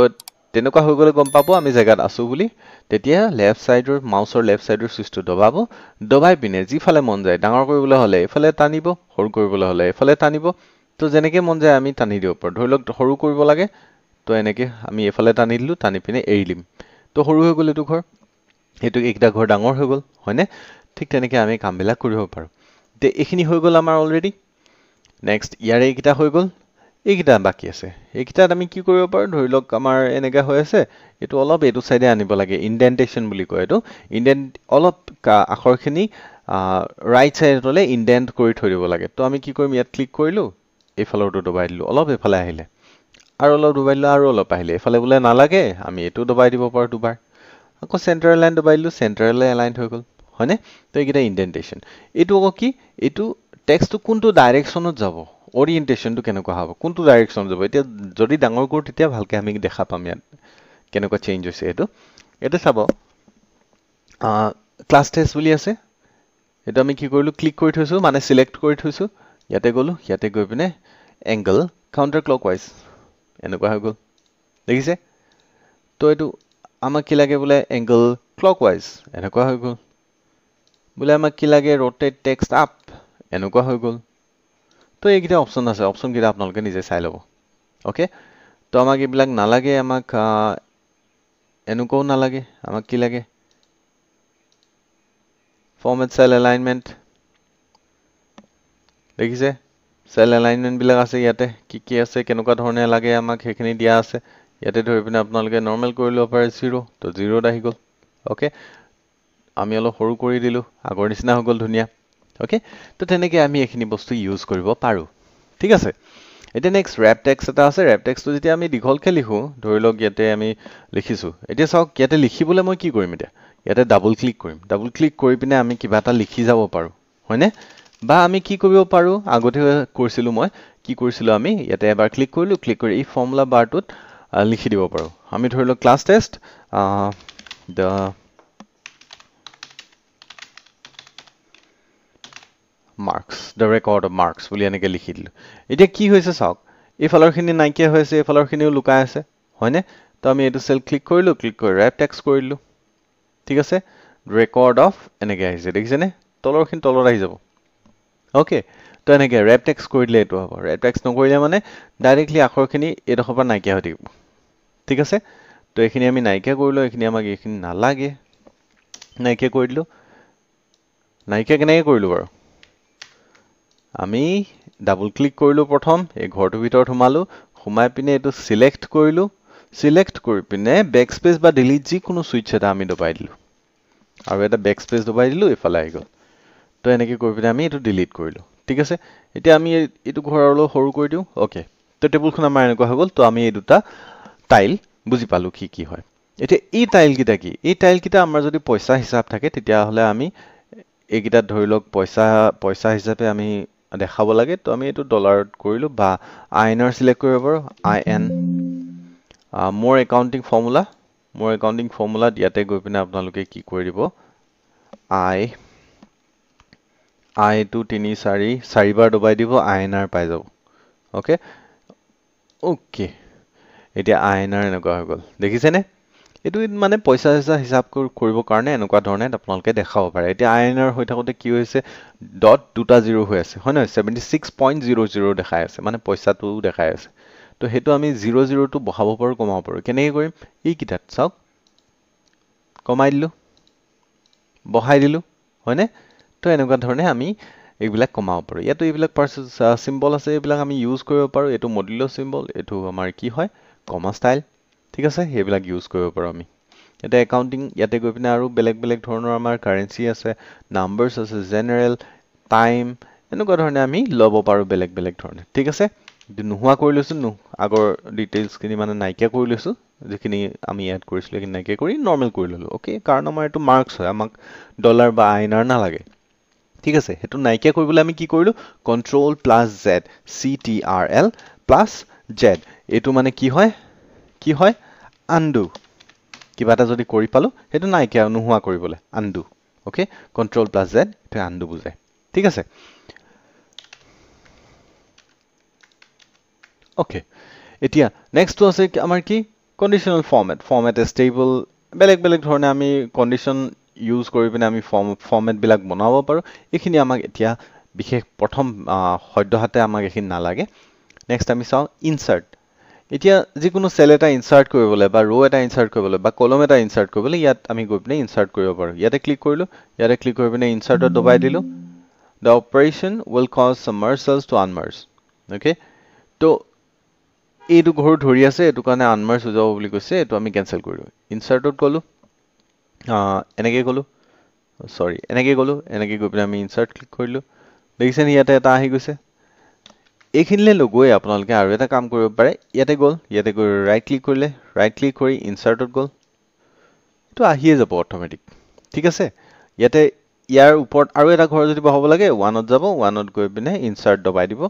তেনেকুৱা হৈ গ'লে গম পাব আমি জেগাত আছোঁ বুলি। তেতিয়া লেফ্ট ছাইডৰ মাউচৰ লেফ্ট ছাইডৰ চুইচটো দবাব, দবাই পিনে যিফালে মন যায়, ডাঙৰ কৰিবলৈ হ'লে এইফালে টানিব, সৰু কৰিবলৈ হ'লে এইফালে টানিব। তো যেনেকৈ মন যায় আমি টানি দিব পাৰোঁ। ধৰি লওক সৰু কৰিব লাগে, তো এনেকৈ আমি এইফালে টানি দিলোঁ, টানি পিনে এৰি দিম, তো সৰু হৈ গ'ল এইটো ঘৰ, সেইটো এইকেইটা ঘৰ ডাঙৰ হৈ গ'ল, হয়নে? ঠিক তেনেকৈ আমি কামবিলাক কৰিব পাৰোঁ। এতিয়া এইখিনি হৈ গ'ল আমাৰ অলৰেডি। নেক্সট ইয়াৰে এইকেইটা হৈ গ'ল, এইকেইটা বাকী আছে। এইকেইটাত আমি কি কৰিব পাৰোঁ? ধৰি লওক আমাৰ এনেকৈ হৈ আছে, এইটো অলপ এইটো ছাইডে আনিব লাগে, ইণ্ডেণ্টেশ্যন বুলি কয় এইটো। ইণ্ডেণ্ট অলপ আখৰখিনি ৰাইট ছাইডলৈ ইণ্ডেণ্ট কৰি থৈ দিব লাগে। তো আমি কি কৰিম? ইয়াত ক্লিক কৰিলোঁ, এইফালৰটো দবাই দিলোঁ, অলপ এইফালে আহিলে, আৰু অলপ দবাই দিলোঁ, আৰু অলপ আহিলে। এইফালে বোলে নালাগে, আমি এইটো দবাই দিব পাৰোঁ দুবাৰ। আকৌ চেণ্টাৰ এলাইন দবাই দিলোঁ, চেণ্টাৰলৈ এলাইন হৈ গ'ল, হয়নে? তো এইকেইটা ইণ্ডেণ্টেশ্যন। এইটো আকৌ কি? এইটো টেক্সটো কোনটো ডাইৰেকশ্যনত যাব, অৰিয়েণ্টেশ্যনটো কেনেকুৱা হ'ব, কোনটো ডাইৰেকশ্যনত যাব। এতিয়া যদি ডাঙৰ কৰোঁ তেতিয়া ভালকৈ আমি দেখা পাম ইয়াত কেনেকুৱা চেঞ্জ হৈছে। এইটো ইয়াতে চাব, ক্লাছ টেষ্ট বুলি আছে, এইটো আমি কি কৰিলোঁ? ক্লিক কৰি থৈছোঁ, মানে চিলেক্ট কৰি থৈছোঁ। ইয়াতে গ'লোঁ, ইয়াতে গৈ পিনে এংগল কাউণ্টাৰ ক্লক ৱাইজ এনেকুৱা হৈ গ'ল, দেখিছে? তো এইটো আমাক কি লাগে? বোলে এংগল ক্লক ৱাইজ এনেকুৱা হৈ গ'ল। বোলে আমাক কি লাগে? ৰ'টেট টেক্সট আপ এনেকুৱা হৈ গ'ল। তো এইকেইটা অপশ্যন আছে, অপশ্যনকেইটা আপোনালোকে নিজে চাই ল'ব। অ'কে, তো আমাক এইবিলাক নালাগে, আমাক এনেকুৱাও নালাগে, আমাক কি লাগে? ফৰ্মেট চেল এলাইনমেণ্ট, দেখিছে? চেল এলাইনমেণ্টবিলাক আছে ইয়াতে, কি কি আছে, কেনেকুৱা ধৰণে লাগে আমাক সেইখিনি দিয়া আছে। ইয়াতে ধৰি পিনে আপোনালোকে নৰ্মেল কৰি ল'ব পাৰে, জিৰ', তো জিৰ'ত আহি গ'ল। অ'কে, আমি অলপ সৰু কৰি দিলোঁ, আগৰ নিচিনা হৈ গ'ল ধুনীয়া। অ'কে, তো তেনেকৈ আমি এইখিনি বস্তু ইউজ কৰিব পাৰোঁ। ঠিক আছে, এতিয়া নেক্সট ৰেপ টেক্সট এটা আছে। ৰেপ টেক্সটটো যেতিয়া আমি দীঘলকৈ লিখোঁ, ধৰি লওক ইয়াতে আমি লিখিছোঁ। এতিয়া চাওক ইয়াতে লিখিবলৈ মই কি কৰিম? এতিয়া ইয়াতে ডাবল ক্লিক কৰিম। ডাবল ক্লিক কৰি পিনে আমি কিবা এটা লিখি যাব পাৰোঁ, হয়নে? বা আমি কি কৰিব পাৰোঁ, আগতে কৰিছিলোঁ মই, কি কৰিছিলোঁ আমি ইয়াতে এবাৰ ক্লিক কৰিলোঁ, ক্লিক কৰি এই ফৰ্মুলা বাৰটোত লিখি দিব পাৰোঁ। আমি ধৰি লওক class test, the marks, the record of marks বুলি এনেকৈ লিখি দিলোঁ। এতিয়া কি হৈছে চাওক, এইফালৰখিনি নাইকিয়া হৈ আছে, এইফালৰখিনিও লুকাই আছে, হয়নে? তো আমি এইটো চেল ক্লিক কৰিলোঁ, ক্লিক কৰি ৰেপ টেক্স কৰিলোঁ, ঠিক আছে। ৰেকৰ্ড অফ এনেকৈ আহিছে, দেখিছেনে? তলৰখিনি তলত আহি যাব। অ'কে, তো এনেকৈ ৰেপ টেক্স কৰি দিলে এইটো হ'ব। ৰেপ টেক্স নকৰিলে মানে ডাইৰেক্টলি আখৰখিনি এইডোখৰ পৰা নাইকিয়া হৈ থাকিব, ঠিক আছে। তো এইখিনি আমি নাইকিয়া কৰিলোঁ, এইখিনি আমাক এইখিনি নালাগে, নাইকিয়া কৰি দিলোঁ। নাইকিয়া কেনেকৈ কৰিলোঁ বাৰু? আমি ডাবল ক্লিক কৰিলোঁ প্ৰথম, এই ঘৰটোৰ ভিতৰত সোমালোঁ, সোমাই পিনে এইটো চিলেক্ট কৰিলোঁ, চিলেক্ট কৰি পিনে বেক স্পেচ বা ডিলিট যিকোনো চুইচ এটা আমি দবাই দিলোঁ, আৰু এটা বেক স্পেচ দবাই দিলোঁ, এইফালে আহি গ'ল। তো এনেকৈ কৰি পিনে আমি এইটো ডিলিট কৰিলোঁ, ঠিক আছে। এতিয়া আমি এইটো ঘৰ অলপ সৰু কৰি দিওঁ। অ'কে, তো টেবুলখন আমাৰ এনেকুৱা হৈ গ'ল। তো আমি এই দুটা টাইল বুজি পালোঁ কি কি হয়। এতিয়া এই টাইলকেইটা কি? এই টাইলকেইটা আমাৰ যদি পইচা হিচাপ থাকে তেতিয়াহ'লে আমি এইকেইটাত ধৰি লওক পইচা হিচাপে আমি দেখাব লাগে। তো আমি এইটো ডলাৰত কৰিলোঁ বা আই এন আৰ চিলেক্ট কৰিব পাৰোঁ, আই এন। মোৰ একাউণ্টিং ফৰ্মুলা, মোৰ একাউণ্টিং ফৰ্মুলাত ইয়াতে গৈ পিনে আপোনালোকে কি কৰি দিব, আইটো 3 4 চাৰিবাৰ দবাই দিব, আই এন আৰ পাই যাব। অ'কে অ'কে, এতিয়া আই এন আৰ এনেকুৱা হৈ গ'ল, দেখিছেনে? এইটো মানে পইচা চইচা হিচাপ কৰিবৰ কাৰণে এনেকুৱা ধৰণে আপোনালোকে দেখাব পাৰে। এতিয়া আই এন আৰ হৈ থাকোঁতে কি হৈছে, ডট 2টা 0 হৈ আছে, হয় নহয়? 76.00 দেখাই আছে, মানে পইচাটোও দেখাই আছে। তো সেইটো আমি 0 0টো বঢ়াব পাৰোঁ, কমাব পাৰোঁ। কেনেকৈ কৰিম? এইকেইটাত চাওক, কমাই দিলোঁ, বঢ়াই দিলোঁ, হয়নে? তো এনেকুৱা ধৰণে আমি এইবিলাক কমাব পাৰোঁ। ইয়াতো এইবিলাক চিম্বল আছে, এইবিলাক আমি ইউজ কৰিব পাৰোঁ। এইটো মডুলৰ চিম্বল, এইটো আমাৰ কি হয়, কমা ষ্টাইল, ঠিক আছে। সেইবিলাক ইউজ কৰিব পাৰোঁ আমি। এতিয়া একাউণ্টিং ইয়াতে গৈ পিনে আৰু বেলেগ বেলেগ ধৰণৰ আমাৰ কাৰেঞ্চি আছে, নাম্বাৰ্ছ আছে, জেনেৰেল, টাইম, এনেকুৱা ধৰণে আমি ল'ব পাৰোঁ বেলেগ বেলেগ ধৰণে, ঠিক আছে। নোহোৱা কৰি লৈছোঁ, আগৰ ডিটেইলছখিনি মানে নাইকিয়া কৰি লৈছোঁ, যিখিনি আমি এড কৰিছিলোঁ সেইখিনি নাইকিয়া কৰি নৰ্মেল কৰি ল'লোঁ। অ'কে, কাৰণ আমাৰ এইটো মাৰ্কছ হয়, আমাক ডলাৰ বা আই এন আৰ নালাগে, ঠিক আছে। সেইটো নাইকিয়া কৰিবলৈ আমি কি কৰিলোঁ, control plus Z, C T R L plus Z। এইটো মানে কি হয়, কি হয়, আনডু। কিবা এটা যদি কৰি পালোঁ সেইটো নাইকিয়া নোহোৱা কৰিবলৈ undo. Okay, control plus Z, এইটোৱে আনডু বুজায়, ঠিক আছে। অ'কে, এতিয়া নেক্সটটো আছে আমাৰ কি, কণ্ডিশ্যনেল ফৰ্মেট, ফৰ্মেট এ ষ্টেবল। বেলেগ বেলেগ ধৰণে আমি কণ্ডিশ্যন ইউজ কৰি পিনে আমি ফৰ্মেটবিলাক বনাব পাৰোঁ। এইখিনি আমাক এতিয়া বিশেষ প্ৰথম সদ্যহাতে আমাক এইখিনি নালাগে। নেক্সট আমি চাওঁ ইনচাৰ্ট। এতিয়া যিকোনো চেল এটা ইনচাৰ্ট কৰিবলৈ বা ৰ' এটা ইনচাৰ্ট কৰিবলৈ বা কলম এটা ইনচাৰ্ট কৰিবলৈ ইয়াত আমি গৈ পিনে ইনচাৰ্ট কৰিব পাৰোঁ। ইয়াতে ক্লিক কৰিলোঁ, ইয়াতে ক্লিক কৰি পিনে ইনচাৰ্টত দবাই দিলোঁ। The operation will cause some merge cells to unmerge. Okay, তো এইটো ঘৰ ধৰি আছে, এইটো কাৰণে আনমাৰ্চ হৈ যাব বুলি কৈছে, এইটো আমি কেঞ্চেল কৰিলোঁ। ইনচাৰ্টত গ'লোঁ, এনেকৈ গ'লোঁ, চৰি এনেকৈ গ'লোঁ, এনেকৈ গৈ পিনে আমি ইনচাৰ্ট ক্লিক কৰিলোঁ। দেখিছেনে ইয়াতে এটা আহি গৈছে। এইখিনিলৈ লগৈ আপোনালোকে আৰু এটা কাম কৰিব পাৰে, ইয়াতে গ'ল, ইয়াতে গৈ ৰাইট ক্লিক কৰিলে, ৰাইট ক্লিক কৰি ইনচাৰ্টত গ'ল, এইটো আহিয়ে যাব অট'মেটিক, ঠিক আছে। ইয়াতে ইয়াৰ ওপৰত আৰু এটা ঘৰ যদি বহাব লাগে, ওৱানত যাব, ওৱানত গৈ পিনে ইনচাৰ্ট দবাই দিব,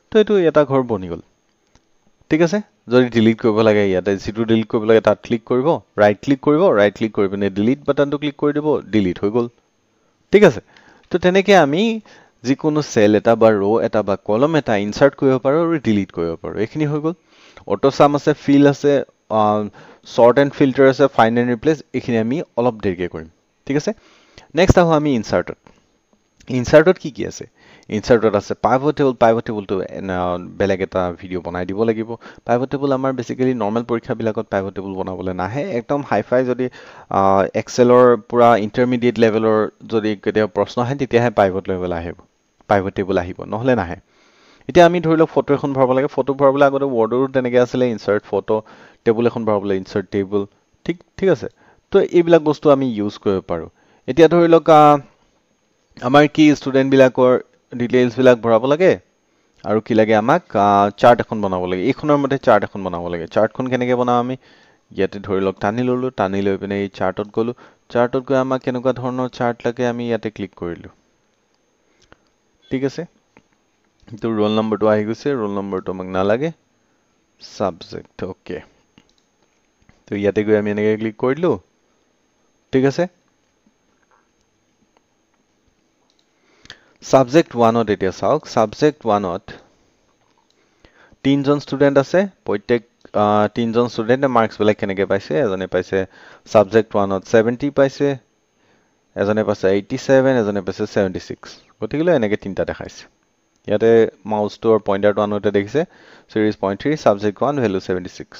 তো এইটো এটা ঘৰ বনি গ'ল, ঠিক আছে। যদি ডিলিট কৰিব লাগে, ইয়াতে যিটো ডিলিট কৰিব লাগে তাত ক্লিক কৰিব, ৰাইট ক্লিক কৰিব, ৰাইট ক্লিক কৰি পিনে ডিলিট বাটনটো ক্লিক কৰি দিব, ডিলিট হৈ গ'ল, ঠিক আছে। তো তেনেকৈ আমি যিকোনো চেল এটা বা ৰ' এটা বা কলম এটা ইনচাৰ্ট কৰিব পাৰোঁ আৰু ডিলিট কৰিব পাৰোঁ। এইখিনি হৈ গ'ল। অট' চাম আছে, ফিল আছে, শ্বৰ্ট এণ্ড ফিল্টাৰ আছে, ফাইণ্ড এণ্ড ৰিপ্লেচ, এইখিনি আমি অলপ দেৰিকৈ কৰিম, ঠিক আছে। নেক্সট আহোঁ আমি ইনচাৰ্টত। ইনচাৰ্টত কি কি আছে? ইনচাৰ্টত আছে পাইভট টেবুল। পাইভট টেবুলটো বেলেগ এটা ভিডিঅ' বনাই দিব লাগিব। পাইভট টেবুল আমাৰ বেচিকেলি নৰ্মেল পৰীক্ষাবিলাকত পাইভট টেবুল বনাবলৈ নাহে। একদম হাই ফাই যদি এক্সেলৰ পূৰা ইণ্টাৰমিডিয়েট লেভেলৰ যদি কেতিয়াবা প্ৰশ্ন আহে তেতিয়াহে পাইভট লেভেল আহিব, পাইভট টেবুল আহিব, নহ'লে নাহে। এতিয়া আমি ধৰি লওক ফটো এখন ভৰাব লাগে। ফটো ভৰাবলৈ আগতে ৱৰ্ডৰো তেনেকৈ আছিলে, ইনচাৰ্ট ফটো, টেবুল এখন ভৰাবলৈ ইনচাৰ্ট টেবুল, ঠিক আছে। তো এইবিলাক বস্তু আমি ইউজ কৰিব পাৰোঁ। এতিয়া ধৰি লওক আমাৰ কি ষ্টুডেণ্টবিলাকৰ ডিটেইলছবিলাক ভৰাব লাগে আৰু কি লাগে আমাক, চাৰ্ট এখন বনাব লাগে। এইখনৰ মতে চাৰ্ট এখন বনাব লাগে। চাৰ্টখন কেনেকৈ বনাওঁ আমি, ইয়াতে ধৰি লওক টানি ল'লোঁ, টানি লৈ পিনে এই চাৰ্টত গ'লোঁ, চাৰ্টত গৈ আমাক কেনেকুৱা ধৰণৰ চাৰ্ট লাগে আমি ইয়াতে ক্লিক কৰিলোঁ, ঠিক আছে। এইটো ৰোল নম্বৰটো আহি গৈছে, ৰোল নম্বৰটো আমাক নালাগে, ছাবজেক্ট, অ'কে। তো ইয়াতে গৈ আমি এনেকৈ ক্লিক কৰি দিলোঁ, ঠিক আছে। ছাবজেক্ট ওৱানত এতিয়া চাওক, ছাবজেক্ট ওৱানত তিনিজন ষ্টুডেণ্ট আছে, প্ৰত্যেক তিনিজন ষ্টুডেণ্টে মাৰ্কছবিলাক কেনেকৈ পাইছে, এজনে পাইছে ছাবজেক্ট ওৱানত 70 পাইছে, এজনে পাইছে 87, এজনে পাইছে 76। গতিকে এনেকৈ তিনিটা দেখাইছে। ইয়াতে মাউচটোৰ পইণ্টাৰটো আনোতে দেখিছে series 0.3 subject 1 value 76।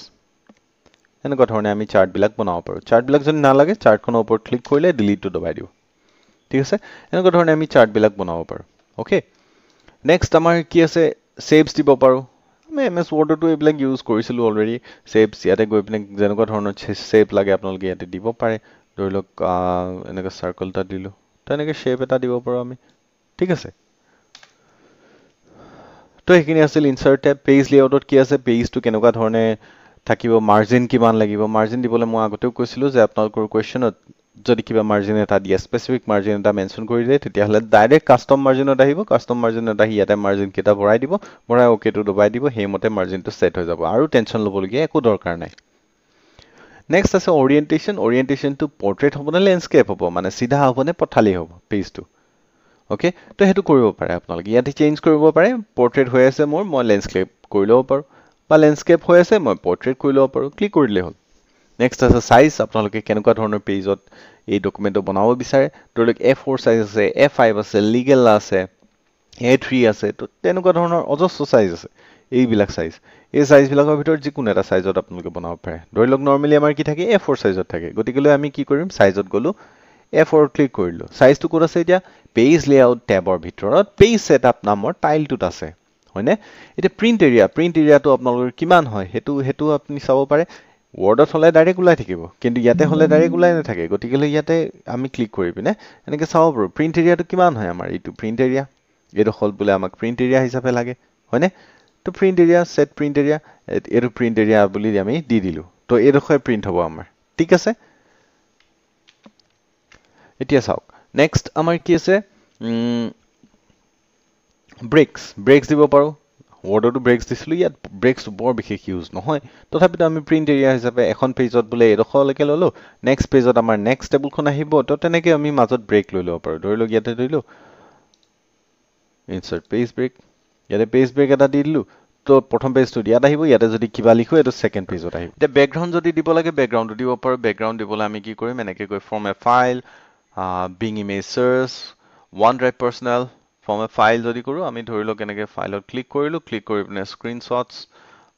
এনেকুৱা ধৰণে আমি চাৰ্টবিলাক বনাব পাৰোঁ। চাৰ্টবিলাক যদি নালাগে চাৰ্টখনৰ ওপৰত ক্লিক কৰিলে ডিলিটটো দবাই দিব। ঠিক আছে, এনেকুৱা ধৰণে আমি চাৰ্টবিলাক বনাব পাৰোঁ। অ'কে, নেক্সট আমাৰ কি আছে, শ্বেপছ দিব পাৰোঁ। আমি এম এছ ৱৰ্ডতো এইবিলাক ইউজ কৰিছিলোঁ অলৰেডি। শ্বেপছ ইয়াতে গৈ পিনে যেনেকুৱা ধৰণৰ শ্বেপ লাগে আপোনালোকে ইয়াতে দিব পাৰে। ধৰি লওক এনেকৈ চাৰ্কল এটা দিলোঁ, তেনেকৈ শ্বেপ এটা দিব পাৰোঁ আমি। ঠিক আছে, তো সেইখিনি আছিল ইনচাৰ্ট টেব। পেজ লেআউটত কি আছে, পেজটো কেনেকুৱা ধৰণে থাকিব, মাৰ্জিন কিমান লাগিব। মাৰ্জিন দিবলৈ মই আগতেও কৈছিলোঁ যে আপোনালোকৰ কুৱেশ্যনত যদি কিবা মাৰ্জিন এটা দিয়ে, স্পেচিফিক মাৰ্জিন এটা মেনশ্যন কৰি দিয়ে, তেতিয়াহ'লে ডাইৰেক্ট কাষ্টম মাৰ্জিনত আহিব। কাষ্টম মাৰ্জিনত আহি ইয়াতে মাৰ্জিন কেইটা ভৰাই দিব, ভৰাই অ'কেটো দবাই দিব, সেইমতে মাৰ্জিনটো ছেট হৈ যাব আৰু টেনশ্যন ল'বলগীয়া একো দৰকাৰ নাই। নেক্সট আছে অৰিয়েণ্টেশ্যন। অৰিয়েণ্টেশ্যনটো পৰ্ট্ৰেইট হ'ব নে লেণ্ডস্কেপ হ'ব, মানে চিধা হ'ব নে পথালি হ'ব পেজটো। অ'কে, তো সেইটো কৰিব পাৰে আপোনালোকে, ইয়াতে চেঞ্জ কৰিব পাৰে। পৰ্ট্ৰেইট হৈ আছে মোৰ, মই লেণ্ডস্কেপ কৰি ল'ব পাৰোঁ, বা লেণ্ডস্কেপ হৈ আছে মই পৰ্ট্ৰেইট কৰি ল'ব পাৰোঁ, ক্লিক কৰি দিলেই হ'ল। নেক্সট আছে চাইজ, আপোনালোকে কেনেকুৱা ধৰণৰ পেজত এই ডকুমেণ্টটো বনাব বিচাৰে। ধৰি লওক A4 size আছে, A5 আছে, লিগেল আছে, A3 আছে, তো তেনেকুৱা ধৰণৰ অজস্ৰ চাইজ আছে। এইবিলাক চাইজ, এই চাইজবিলাকৰ ভিতৰত যিকোনো এটা চাইজত আপোনালোকে বনাব পাৰে। ধৰি লওক নৰ্মেলি আমাৰ কি থাকে, A4 চাইজত থাকে। গতিকেলৈ আমি কি কৰিম, চাইজত গ'লোঁ, A4 click কৰিলোঁ। চাইজটো ক'ত আছে এতিয়া, পেজ লেআউট টেবৰ ভিতৰত পেজ ছেট আপ নামৰ টাইলটোত আছে, হয়নে? এতিয়া প্ৰিণ্ট এৰিয়া, প্ৰিণ্ট এৰিয়াটো আপোনালোকৰ কিমান হয় সেইটো আপুনি চাব পাৰে। ৱৰ্ডত হ'লে ডাইৰেক্ট ওলাই থাকিব, কিন্তু ইয়াতে হ'লে ডাইৰেক্ট ওলাই নাথাকে। গতিকেলৈ ইয়াতে আমি ক্লিক কৰি পিনে এনেকৈ চাব পাৰোঁ প্ৰিণ্ট এৰিয়াটো কিমান হয় আমাৰ। এইটো প্ৰিণ্ট এৰিয়া, এইডোখৰত বোলে আমাক প্ৰিণ্ট এৰিয়া হিচাপে লাগে, হয়নে? তো print area, set print area, এইটো প্ৰিণ্ট এৰিয়া বুলি আমি দি দিলোঁ, তো এইডোখৰে প্ৰিণ্ট হ'ব আমাৰ। ঠিক আছে, এতিয়া চাওক নেক্সট আমাৰ কি আছে, ব্ৰেকছ। ব্ৰেকছ দিব পাৰোঁ। ৱৰ্ডতো ব্ৰেকছ দিছিলোঁ, ইয়াত ব্ৰেকছটো বৰ বিশেষ ইউজ নহয়, তথাপিতো আমি প্ৰিণ্ট এৰিয়া হিচাপে এখন পেজত বোলে এইডোখৰলৈকে ল'লোঁ, নেক্সট পেজত আমাৰ নেক্সট টেবুলখন আহিব, তো তেনেকৈ আমি মাজত ব্ৰেক লৈ ল'ব পাৰোঁ। ধৰি লওক ইয়াতে ধৰিলোঁ ইনচাৰ্ট পেজ ব্ৰেক, ইয়াতে পেজ ব্ৰেক এটা দি দিলোঁ, তো প্ৰথম পেজটোত ইয়াত আহিব, ইয়াতে যদি কিবা লিখোঁ এইটো ছেকেণ্ড পেজত আহিব। এতিয়া বেকগ্ৰাউণ্ড যদি দিব লাগে বেকগ্ৰাউণ্ডটো দিব পাৰোঁ। বেকগ্ৰাউণ্ড দিবলৈ আমি কি কৰিম, এনেকৈ গৈ from a file, Bing image search, one drive personal, from a file যদি কৰোঁ আমি, ধৰি লওক এনেকৈ ফাইলত ক্লিক কৰিলোঁ, ক্লিক কৰি পিনে স্ক্ৰীনশ্বটছ,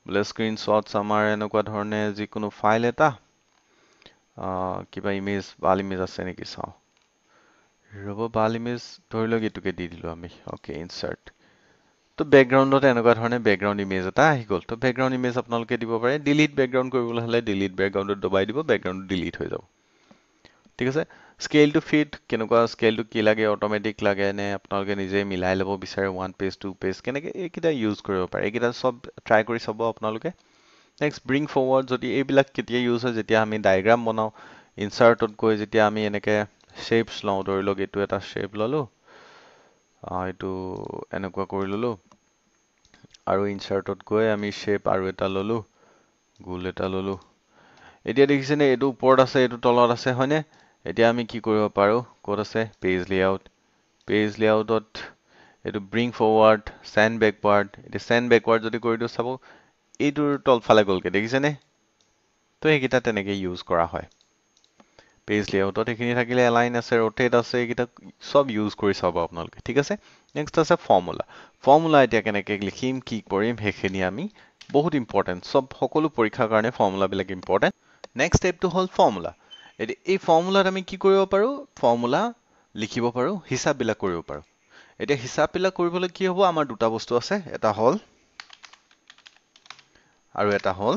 বোলে স্ক্ৰীনশ্বটছ আমাৰ এনেকুৱা ধৰণে যিকোনো ফাইল এটা, কিবা ইমেজ, ভাল ইমেজ আছে নেকি চাওঁ, ৰ'ব, ভাল ইমেজ ধৰি লওক এইটোকে দি দিলোঁ আমি। অ'কে, ইনচাৰ্ট, তো বেকগ্ৰাউণ্ডত এনেকুৱা ধৰণে বেকগ্ৰাউণ্ড ইমেজ এটা আহি গ'ল। তো বেকগ্ৰাউণ্ড ইমেজ আপোনালোকে দিব পাৰে। ডিলিট বেকগ্ৰাউণ্ড কৰিবলৈ হ'লে ডিলিট বেকগ্ৰাউণ্ডত দবাই দিব, বেকগ্ৰাউণ্ডটো ডিলিট হৈ যাব। ঠিক আছে, স্কেলটো ফিট, কেনেকুৱা স্কেলটো কি লাগে, অট'মেটিক লাগে নে আপোনালোকে নিজে মিলাই ল'ব বিচাৰে, 1 পেজ 2 পেজ কেনেকৈ, এইকেইটা ইউজ কৰিব পাৰে। এইকেইটা চব ট্ৰাই কৰি চাব আপোনালোকে। নেক্সট ব্ৰিং ফৰৱাৰ্ড, যদি এইবিলাক কেতিয়া ইউজ হয়, যেতিয়া আমি ডায়েগ্ৰাম বনাওঁ, ইনচাৰ্টত গৈ যেতিয়া আমি এনেকৈ শ্বেপছ লওঁ, ধৰি লওক এইটো এটা শ্বেপ ল'লোঁ, এইটো এনেকুৱা কৰি ল'লোঁ, আৰু ইনচাৰ্টত গৈ আমি শ্বেপ আৰু এটা ল'লোঁ, গোল এটা ল'লোঁ। এতিয়া দেখিছেনে এইটো ওপৰত আছে, এইটো তলত আছে, হয়নে? এতিয়া আমি কি কৰিব পাৰোঁ, ক'ত আছে পেজ লেআউট, পেজ লেআউটত এইটো ব্ৰিং ফৰৱাৰ্ড, চেণ্ড বেকৱাৰ্ড। এতিয়া চেণ্ড বেকৱাৰ্ড যদি কৰি দিওঁ, চাব এইটোৰ তলফালে গ'লগৈ, দেখিছেনে? তো সেইকেইটা তেনেকৈ ইউজ কৰা হয়। পেজ লেআউটত সেইখিনি থাকিলে এলাইন আছে, ৰ'টেট আছে, এইকেইটা চব ইউজ কৰি চাব আপোনালোকে। ঠিক আছে, নেক্সট আছে ফৰ্মুলা। ফৰ্মুলা এতিয়া কেনেকৈ লিখিম, কি কৰিম, সেইখিনি আমি বহুত ইম্পৰ্টেণ্ট, চব সকলো পৰীক্ষাৰ কাৰণে ফৰ্মুলাবিলাক ইম্পৰ্টেণ্ট। নেক্সট ষ্টেপটো হ'ল ফৰ্মুলা। এতিয়া এই ফৰ্মুলাত আমি কি কৰিব পাৰোঁ, ফৰ্মুলা লিখিব পাৰোঁ, হিচাপবিলাক কৰিব পাৰোঁ। এতিয়া হিচাপবিলাক কৰিবলৈ কি হ'ব, আমাৰ দুটা বস্তু আছে, এটা হ'ল আৰু এটা হ'ল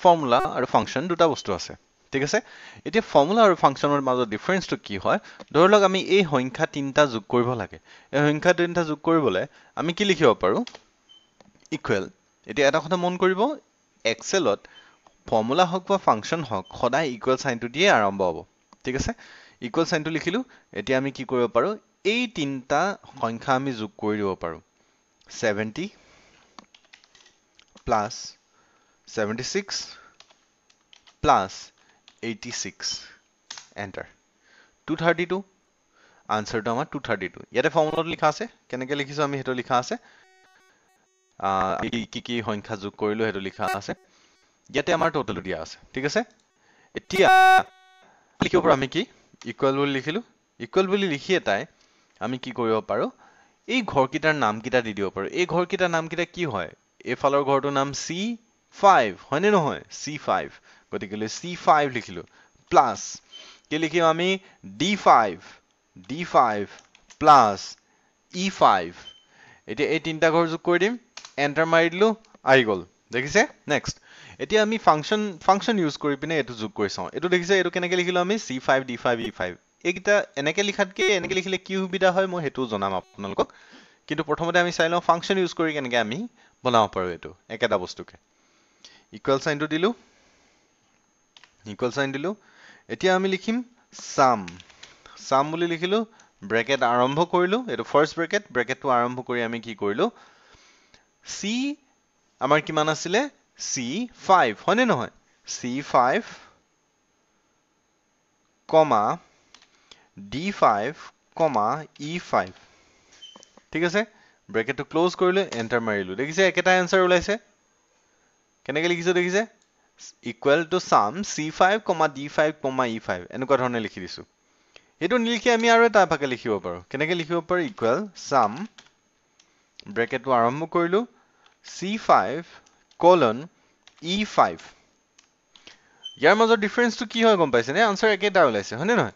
ফৰ্মুলা আৰু ফাংচন, দুটা বস্তু আছে। ঠিক আছে, এতিয়া ফৰ্মুলা আৰু ফাংচনৰ মাজত ডিফাৰেঞ্চটো কি হয়, ধৰি লওক আমি এই সংখ্যা তিনিটা যোগ কৰিব লাগে। এই সংখ্যা তিনিটা যোগ কৰিবলৈ আমি কি লিখিব পাৰোঁ, ইকুৱেল। এতিয়া এটা কথা মন কৰিব, এক্সেলত ফৰ্মুলা হওক বা ফাংচন হওক সদায় ইকুৱেল চাইনটো দিয়ে আৰম্ভ হ'ব। ঠিক আছে, ইকুৱেল চাইনটো লিখিলোঁ। এতিয়া আমি কি কৰিব পাৰোঁ, এই তিনিটা সংখ্যা আমি যোগ কৰি দিব পাৰোঁ, 70 প্লাছ 76 প্লাছ 86, এণ্টাৰ, 232। আনচাৰটো আমাৰ 232। ইয়াতে ফৰ্মুলাটো লিখা আছে, কেনেকৈ লিখিছোঁ আমি সেইটো লিখা আছে, কি কি সংখ্যা যোগ কৰিলোঁ সেইটো লিখা আছে, ইয়াতে আমাৰ টোটেলটো দিয়া আছে। ঠিক আছে, এতিয়া লিখিব পাৰোঁ আমি কি ইকুৱেল বুলি লিখিলোঁ। ইকুৱেল বুলি লিখি এটাই আমি কি কৰিব পাৰোঁ, এই ঘৰকেইটাৰ নামকেইটা দি দিব পাৰোঁ। এই ঘৰকেইটাৰ নামকেইটা কি হয়, এইফালৰ ঘৰটোৰ নাম C5 হয়নে নহয়, C5, গতিকে C5 লিখিলোঁ। প্লাছ কি লিখিম আমি, D5, D5 plus E5। এতিয়া এই তিনিটা ঘৰ যোগ কৰি দিম, এণ্টাৰ মাৰি দিলোঁ, আহি গ'ল। দেখিছে? নেক্সট এতিয়া আমি ফাংচন ইউজ কৰি পিনে এইটো যোগ কৰি চাওঁ। এইটো দেখিছে, এইটো কেনেকৈ লিখিলোঁ আমি, C5 D5 E5। এইকেইটা এনেকৈ লিখাতকৈ এনেকৈ লিখিলে কি সুবিধা হয় মই সেইটোও জনাম আপোনালোকক, কিন্তু প্ৰথমতে আমি চাই লওঁ ফাংচন ইউজ কৰি কেনেকৈ আমি বনাব পাৰোঁ এইটো একেটা বস্তুকে। ইকুৱেল চাইনটো দিলোঁ, ইকুৱেল চাইন দিলোঁ। এতিয়া আমি লিখিম চাম, চাম বুলি লিখিলোঁ, ব্ৰেকেট আৰম্ভ কৰিলোঁ, এইটো ফাৰ্ষ্ট ব্ৰেকেট, ব্ৰেকেটটো আৰম্ভ কৰি আমি কি কৰিলোঁ, চি আমাৰ কিমান আছিলে, C5 হয়নে নহয়, C5 কমা D5 কমা E5। ঠিক আছে, ব্ৰেকেটটো ক্ল'জ কৰিলোঁ, এণ্টাৰ মাৰিলোঁ। দেখিছে একেটা এনচাৰ ওলাইছে। কেনেকৈ লিখিছোঁ দেখিছে, equal to sum C5 comma D5 comma E5, এনেকুৱা ধৰণে লিখি দিছোঁ। এইটো নিলিখি আমি আৰু এটা ভাগে লিখিব পাৰোঁ। কেনেকৈ লিখিব পাৰোঁ, ইকুৱেল চাম, ব্ৰেকেটটো আৰম্ভ কৰিলোঁ, C5 colon E5। ইয়াৰ মাজৰ ডিফাৰেঞ্চটো কি হয় গম পাইছেনে? আনচাৰ একেটা ওলাইছে হয়নে নহয়?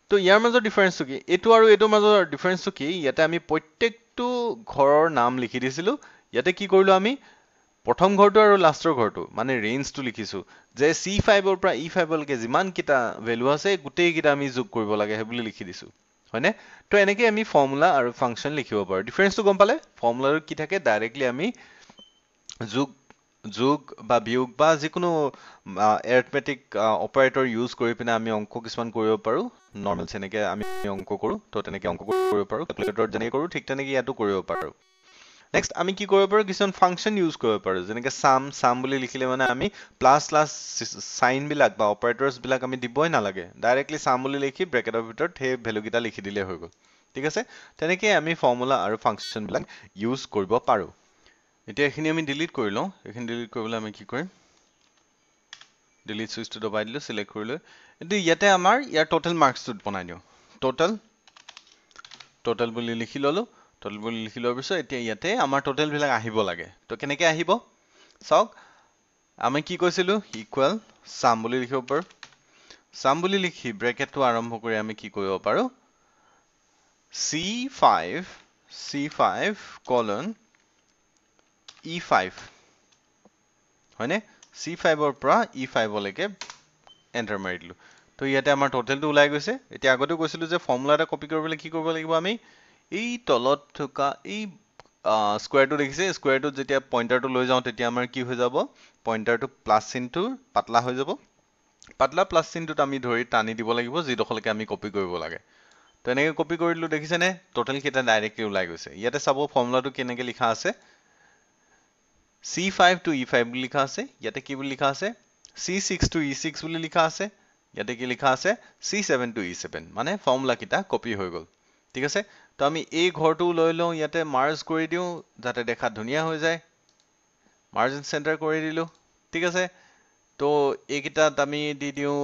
তো ইয়াৰ মাজৰ ডিফাৰেঞ্চটো কি, এইটো আৰু এইটোৰ মাজৰ ডিফাৰেঞ্চটো কি, ইয়াতে আমি প্ৰত্যেকটো ঘৰৰ নাম লিখি দিছিলোঁ। ইয়াতে কি কৰিলোঁ আমি, প্ৰথম ঘৰটো আৰু লাষ্টৰ ঘৰটো মানে ৰেঞ্জটো লিখিছোঁ, যে C5ৰ পৰা E5লৈকে যিমানকেইটা ভেলু আছে গোটেইকেইটা আমি যোগ কৰিব লাগে সেই বুলি লিখি দিছোঁ, হয়নে? তো এনেকৈ আমি ফৰ্মুলা আৰু ফাংচন লিখিব পাৰোঁ। ডিফাৰেঞ্চটো গম পালে? ফৰ্মুলাটো কি থাকে, ডাইৰেক্টলি আমি যোগ যোগ বা বিয়োগ বা যিকোনো এৰিথমেটিক অপাৰেটৰ ইউজ কৰি পিনে আমি অংক কিছুমান কৰিব পাৰোঁ। নৰ্মেল যেনেকৈ আমি অংক কৰোঁ তো তেনেকৈ অংক কৰিব পাৰোঁ, কেলকুলেটৰত যেনেকৈ কৰোঁ ঠিক তেনেকৈ ইয়াতো কৰিব পাৰোঁ। নেক্সট আমি কি কৰিব পাৰোঁ, কিছুমান ফাংচন ইউজ কৰিব পাৰোঁ, যেনেকৈ চাম, চাম বুলি লিখিলে মানে আমি প্লাছ প্লাছ চাইনবিলাক বা অপাৰেটৰ্ছবিলাক আমি দিবই নালাগে, ডাইৰেক্টলি চাম বুলি লিখি ব্ৰেকেটৰ ভিতৰত সেই ভেলুকেইটা লিখি দিলেই হৈ গ'ল। ঠিক আছে, তেনেকৈ আমি ফৰ্মুলা আৰু ফাংচনবিলাক ইউজ কৰিব পাৰোঁ। এতিয়া এইখিনি আমি ডিলিট কৰি লওঁ। এইখিনি ডিলিট কৰিবলৈ আমি কি কৰিম, ডিলিট চুইচটো দবাই দিলোঁ, চিলেক্ট কৰি লৈ এতিয়া ইয়াতে আমাৰ ইয়াৰ টোটেল মাৰ্কছটো বনাই দিওঁ। টোটেল, টোটেল বুলি লিখি ল'লোঁ। টোটেল বুলি লিখি লোৱাৰ পিছত এতিয়া ইয়াতে আমাৰ টোটেলবিলাক আহিব লাগে। তো কেনেকৈ আহিব চাওক, আমি কি কৈছিলোঁ, ইকুৱেল চাম বুলি লিখিব পাৰোঁ। চাম বুলি লিখি ব্ৰেকেটটো আৰম্ভ কৰি আমি কি কৰিব পাৰোঁ, C5 C5 colon E5 হয়নে, C5ৰ পৰা E5লৈকে এণ্টাৰ মাৰি দিলোঁ। তো ইয়াতে আমাৰ টোটেলটো ওলাই গৈছে। এতিয়া আগতেও কৈছিলোঁ যে ফৰ্মুলা এটা কপি কৰিবলৈ কি কৰিব লাগিব, আমি এই তলত থকা এই স্কুৱেৰটো দেখিছে, স্কুৱেৰটোত যেতিয়া পইণ্টাৰটো লৈ যাওঁ তেতিয়া আমাৰ কি হৈ যাব, পইণ্টাৰটো প্লাছ চিনটো পাতলা হৈ যাব। পাতলা প্লাছ চিনটোত আমি ধৰি টানি দিব লাগিব যিডোখৰলৈকে আমি কপি কৰিব লাগে। তো এনেকৈ কপি কৰি দিলোঁ, দেখিছেনে টোটেলকেইটা ডাইৰেক্টলি ওলাই গৈছে। ইয়াতে চাব ফৰ্মুলাটো কেনেকৈ লিখা আছে, C5 to E5 বুলি লিখা আছে। ইয়াতে কি বুলি লিখা আছে, C6 to E6 বুলি লিখা আছে। ইয়াতে কি লিখা আছে, C7 to E7, মানে ফৰ্মুলাকেইটা কপি হৈ গ'ল। ঠিক আছে, তো আমি এই ঘৰটো লৈ লওঁ, ইয়াতে মাৰ্জ কৰি দিওঁ যাতে দেখাত ধুনীয়া হৈ যায়। মাৰ্জিন চেণ্টাৰ কৰি দিলোঁ। ঠিক আছে, তো এইকেইটাত আমি দি দিওঁ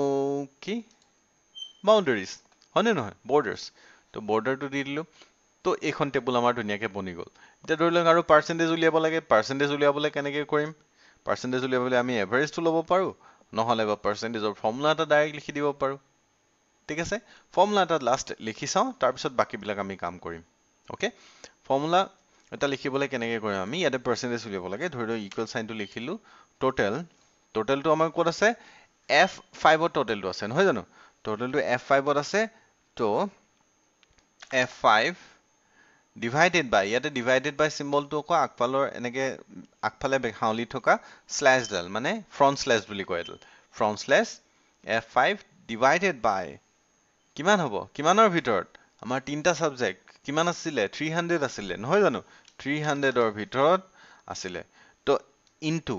কি, বাউণ্ডেৰিজ হয়নে নহয়, বৰ্ডাৰ্ছ। তো বৰ্ডাৰটো দি দিলোঁ। তো এইখন টেবুল আমাৰ ধুনীয়াকৈ বনি গ'ল। এতিয়া ধৰি লওক আৰু পাৰ্চেণ্টেজ উলিয়াব লাগে। পাৰ্চেণ্টেজ উলিয়াবলৈ কেনেকৈ কৰিম, পাৰ্চেণ্টেজ উলিয়াবলৈ আমি এভাৰেজটো ল'ব পাৰোঁ, নহ'লে বা পাৰ্চেণ্টেজৰ ফৰ্মুলা এটা ডাইৰেক্ট লিখি দিব পাৰোঁ। ঠিক আছে, ফৰ্মুলা এটা লাষ্ট লিখি চাওঁ, তাৰপিছত বাকীবিলাক আমি কাম কৰিম। অ'কে, ফৰ্মুলা এটা লিখিবলৈ কেনেকৈ কৰিম আমি, ইয়াতে পাৰ্চেণ্টেজ উলিয়াব লাগে। ধৰি লওক ইকুৱেল চাইনটো লিখিলোঁ, টোটেল, টোটেলটো আমাৰ ক'ত আছে, F5ত টোটেলটো আছে নহয় জানো, টোটেলটো F5ত আছে। তো F5 divided বাই, ইয়াতে ডিভাইডেড বাই চিম্বলটো আকৌ আগফালৰ এনেকৈ আগফালে হাউলি থকা শ্লেছডাল, মানে ফ্ৰণ্ট শ্লেছ বুলি কয় এইডাল, front slash F5 divided by কিমান হ'ব, কিমানৰ ভিতৰত আমাৰ তিনিটা ছাবজেক্ট কিমান আছিলে, 300 আছিলে নহয় জানো, 300ৰ ভিতৰত আছিলে। তো ইনটু,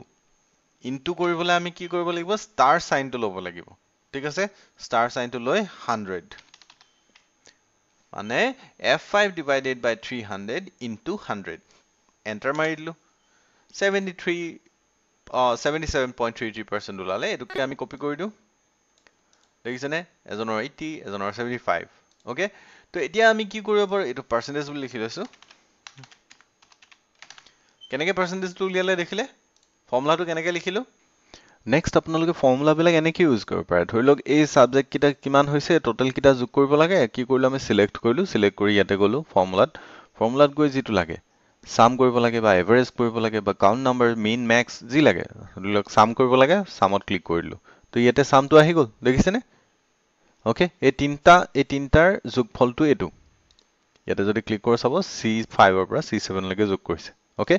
ইনটু কৰিবলৈ আমি কি কৰিব লাগিব, ষ্টাৰ চাইনটো ল'ব লাগিব। ঠিক আছে, ষ্টাৰ চাইনটো লৈ 100। মানে F5 divided by 300 into 100। Enter মাৰি দিলোঁ, 77.33% ওলালে। এইটোকে আমি কপি কৰি দিওঁ, দেখিছেনে? এজনৰ 80, এজনৰ 75। অ'কে, তো এতিয়া আমি কি কৰিব পাৰোঁ, এইটো পাৰ্চেণ্টেজ বুলি লিখি লৈছোঁ। কেনেকৈ পাৰ্চেণ্টেজটো উলিয়ালে দেখিলে, ফৰ্মুলাটো কেনেকৈ লিখিলোঁ। নেক্সট আপোনালোকে ফৰ্মুলাবিলাক এনেকৈ ইউজ কৰিব পাৰে। ধৰি লওক এই ছাবজেক্টকেইটা কিমান হৈছে, টোটেলকেইটা যোগ কৰিব লাগে। কি কৰিলোঁ, আমি চিলেক্ট কৰিলোঁ, চিলেক্ট কৰি ইয়াতে গ'লোঁ ফৰ্মুলাত, ফৰ্মুলাত গৈ যিটো লাগে চাম কৰিব লাগে বা এভাৰেজ কৰিব লাগে বা কাউণ্ট নাম্বাৰ, মিন, মেক্স যি লাগে। ধৰি লওক চাম কৰিব লাগে, চামত ক্লিক কৰি দিলোঁ, তো ইয়াতে চামটো আহি গ'ল, দেখিছেনে? অ'কে, এই তিনিটাৰ যোগফলটো এইটো। ইয়াতে যদি ক্লিক কৰোঁ চাব C5ৰ পৰা C7লৈকে যোগ কৰিছে। অ'কে,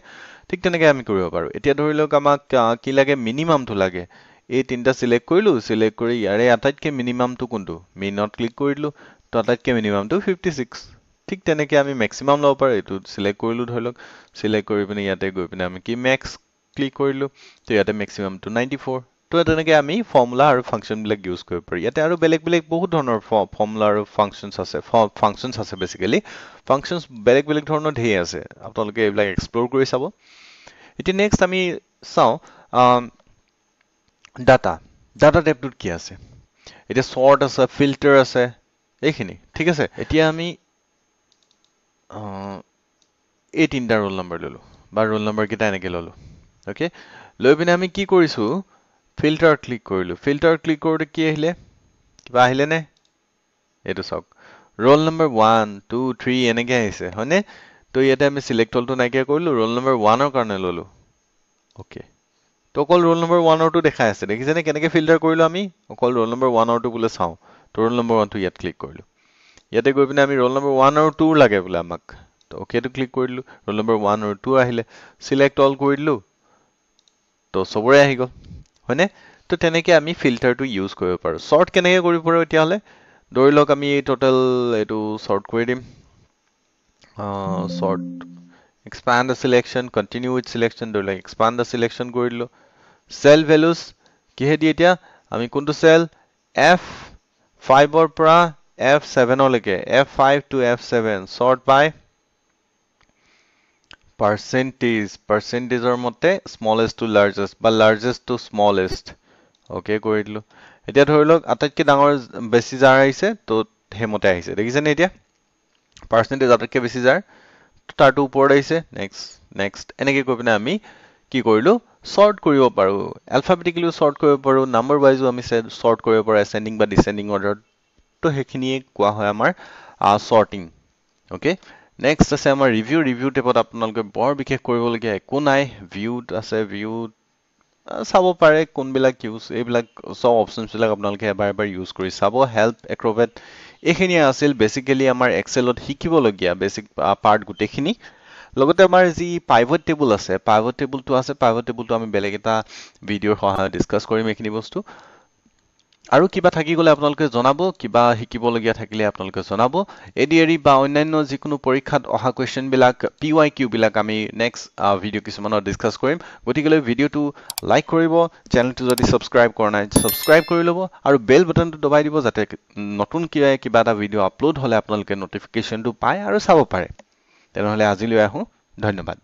ঠিক তেনেকৈ আমি কৰিব পাৰোঁ। এতিয়া ধৰি লওক আমাক কি লাগে, মিনিমামটো লাগে। এই তিনিটা চিলেক্ট কৰিলোঁ, চিলেক্ট কৰি ইয়াৰে আটাইতকৈ মিনিমামটো কোনটো, মিনত ক্লিক কৰি দিলোঁ, তো আটাইতকৈ মিনিমামটো 56। ঠিক তেনেকৈ আমি মেক্সিমাম ল'ব পাৰোঁ। এইটো চিলেক্ট কৰিলোঁ, ধৰি লওক চিলেক্ট কৰি পিনে ইয়াতে গৈ পিনে আমি কি মেক্স ক্লিক কৰিলোঁ, তো ইয়াতে মেক্সিমামটো 94। তো তেনেকৈ আমি ফৰ্মুলা আৰু ফাংচনবিলাক ইউজ কৰিব পাৰোঁ। ইয়াতে আৰু বেলেগ বেলেগ বহুত ধৰণৰ ফৰ্মুলা আৰু ফাংচনছ আছে, ফাংচনছ আছে বেচিকেলি, ফাংচনছ বেলেগ বেলেগ ধৰণৰ ধেৰ আছে, আপোনালোকে এইবিলাক এক্সপ্ল'ৰ কৰি চাব। এতিয়া নেক্সট আমি চাওঁ ডাটা, ডাটা টেবটোত কি আছে। এতিয়া চৰ্ট আছে, ফিল্টাৰ আছে, এইখিনি ঠিক আছে। এতিয়া আমি এই তিনিটা ৰোল নম্বৰ ল'লোঁ বা ৰোল নম্বৰকেইটা এনেকৈ ল'লোঁ। অ'কে, লৈ পিনে আমি কি কৰিছোঁ, ফিল্টাৰ ক্লিক কৰিলোঁ। ফিল্টাৰ ক্লিক কৰোঁতে কি আহিলে, কিবা আহিলে নে? এইটো চাওক, ৰোল নম্বৰ 1 2 3 এনেকৈ আহিছে, হয়নে? তো ইয়াতে আমি চিলেক্ট অলটো নাইকিয়া কৰিলোঁ, ৰোল নম্বৰ 1ৰ কাৰণে ল'লোঁ। অ'কে, তো অকল ৰোল নম্বৰ 1ৰটো দেখাই আছে, দেখিছেনে কেনেকৈ ফিল্টাৰ কৰিলোঁ আমি? অকল ৰোল নম্বৰ 1ৰটো বোলে চাওঁ, তো ৰোল নম্বৰ 1টো ইয়াত ক্লিক কৰিলোঁ। ইয়াতে গৈ পিনে আমি ৰোল নম্বৰ 1 আৰু 2 লাগে বোলে আমাক, তো অ'কেটো ক্লিক কৰি দিলোঁ, ৰোল নম্বৰ 1 আৰু 2 আহিলে, চিলেক্ট অল কৰি দিলোঁ, তো চবৰে আহি গ'ল, হয়নে? তো তেনেকৈ আমি ফিল্টাৰটো ইউজ কৰিব পাৰোঁ। চৰ্ট কেনেকৈ কৰিব পাৰোঁ তেতিয়াহ'লে, ধৰি লওক আমি টোটেল এইটো চৰ্ট কৰি দিম, sort expand the selection, continue with selection, ধৰি লওক এক্সপাণ্ড the selection কৰি দিলোঁ। চেল ভেলুজ কিহেদি, এতিয়া আমি কোনটো চেল, F5ৰ পৰা F7লৈকে, F5 to F7, sort by percentage, পাৰ্চেণ্টেজৰ মতে স্মলেষ্ট টু লাৰ্জেষ্ট বা লাৰ্জেষ্ট টু স্মলেষ্ট, অ'কে কৰি দিলোঁ। এতিয়া ধৰি লওক আটাইতকৈ ডাঙৰ বেছি যাৰ আহিছে, তো সেইমতে আহিছে, দেখিছেনে? এতিয়া পাৰ্চেণ্টেজ আটাইতকৈ বেছি যাৰ, তাৰটো ওপৰত আহিছে। নেক্সট নেক্সট এনেকৈ কৈ পিনে আমি কি কৰিলোঁ, চৰ্ট কৰিব পাৰোঁ। এলফাবেটিকেলিও চৰ্ট কৰিব পাৰোঁ, নাম্বাৰ ৱাইজো আমি চৰ্ট কৰিব পাৰোঁ, এচেণ্ডিং বা ডিচেণ্ডিং অৰ্ডাৰত। তো সেইখিনিয়ে কোৱা হয় আমাৰ চৰ্টিং। অ'কে, নেক্সট আছে আমাৰ ৰিভিউ। ৰিভিউ টেবত আপোনালোকে বৰ বিশেষ কৰিবলগীয়া একো নাই। ভিউত আছে, ভিউত চাব পাৰে কোনবিলাক ইউজ, এইবিলাক চব অপশ্যনছবিলাক আপোনালোকে এবাৰ এবাৰ ইউজ কৰি চাব। হেল্প, এক্ৰ'বেট, এইখিনিয়ে আছিল বেচিকেলি আমাৰ এক্সেলত শিকিবলগীয়া বেচিক পাৰ্ট গোটেইখিনি। লগতে আমাৰ যি পাইভট টেবুল আছে, পাইভট টেবুলটো আছে, পাইভট টেবুলটো আমি বেলেগ এটা ভিডিঅ'ৰ সহায়ত ডিছকাছ কৰিম এইখিনি বস্তু। আৰু কিবা থাকি গ'লে আপোনালোকে জনাব, কিবা শিকিবলগীয়া থাকিলে আপোনালোকে জনাব। এডিআৰই বা অন্যান্য যিকোনো পৰীক্ষাত অহা কুৱেশ্যনবিলাক, PYQ বিলাক আমি নেক্সট ভিডিঅ' কিছুমানত ডিছকাছ কৰিম। গতিকেলৈ ভিডিঅ'টো লাইক কৰিব, চেনেলটো যদি ছাবস্ক্ৰাইব কৰা নাই ছাবস্ক্ৰাইব কৰি ল'ব আৰু বেল বাটনটো দবাই দিব, যাতে নতুন কিবা এটা ভিডিঅ' আপলোড হ'লে আপোনালোকে ন'টিফিকেশ্যনটো পায় আৰু চাব পাৰে। তেনেহ'লে আজিলৈ আহোঁ, ধন্যবাদ।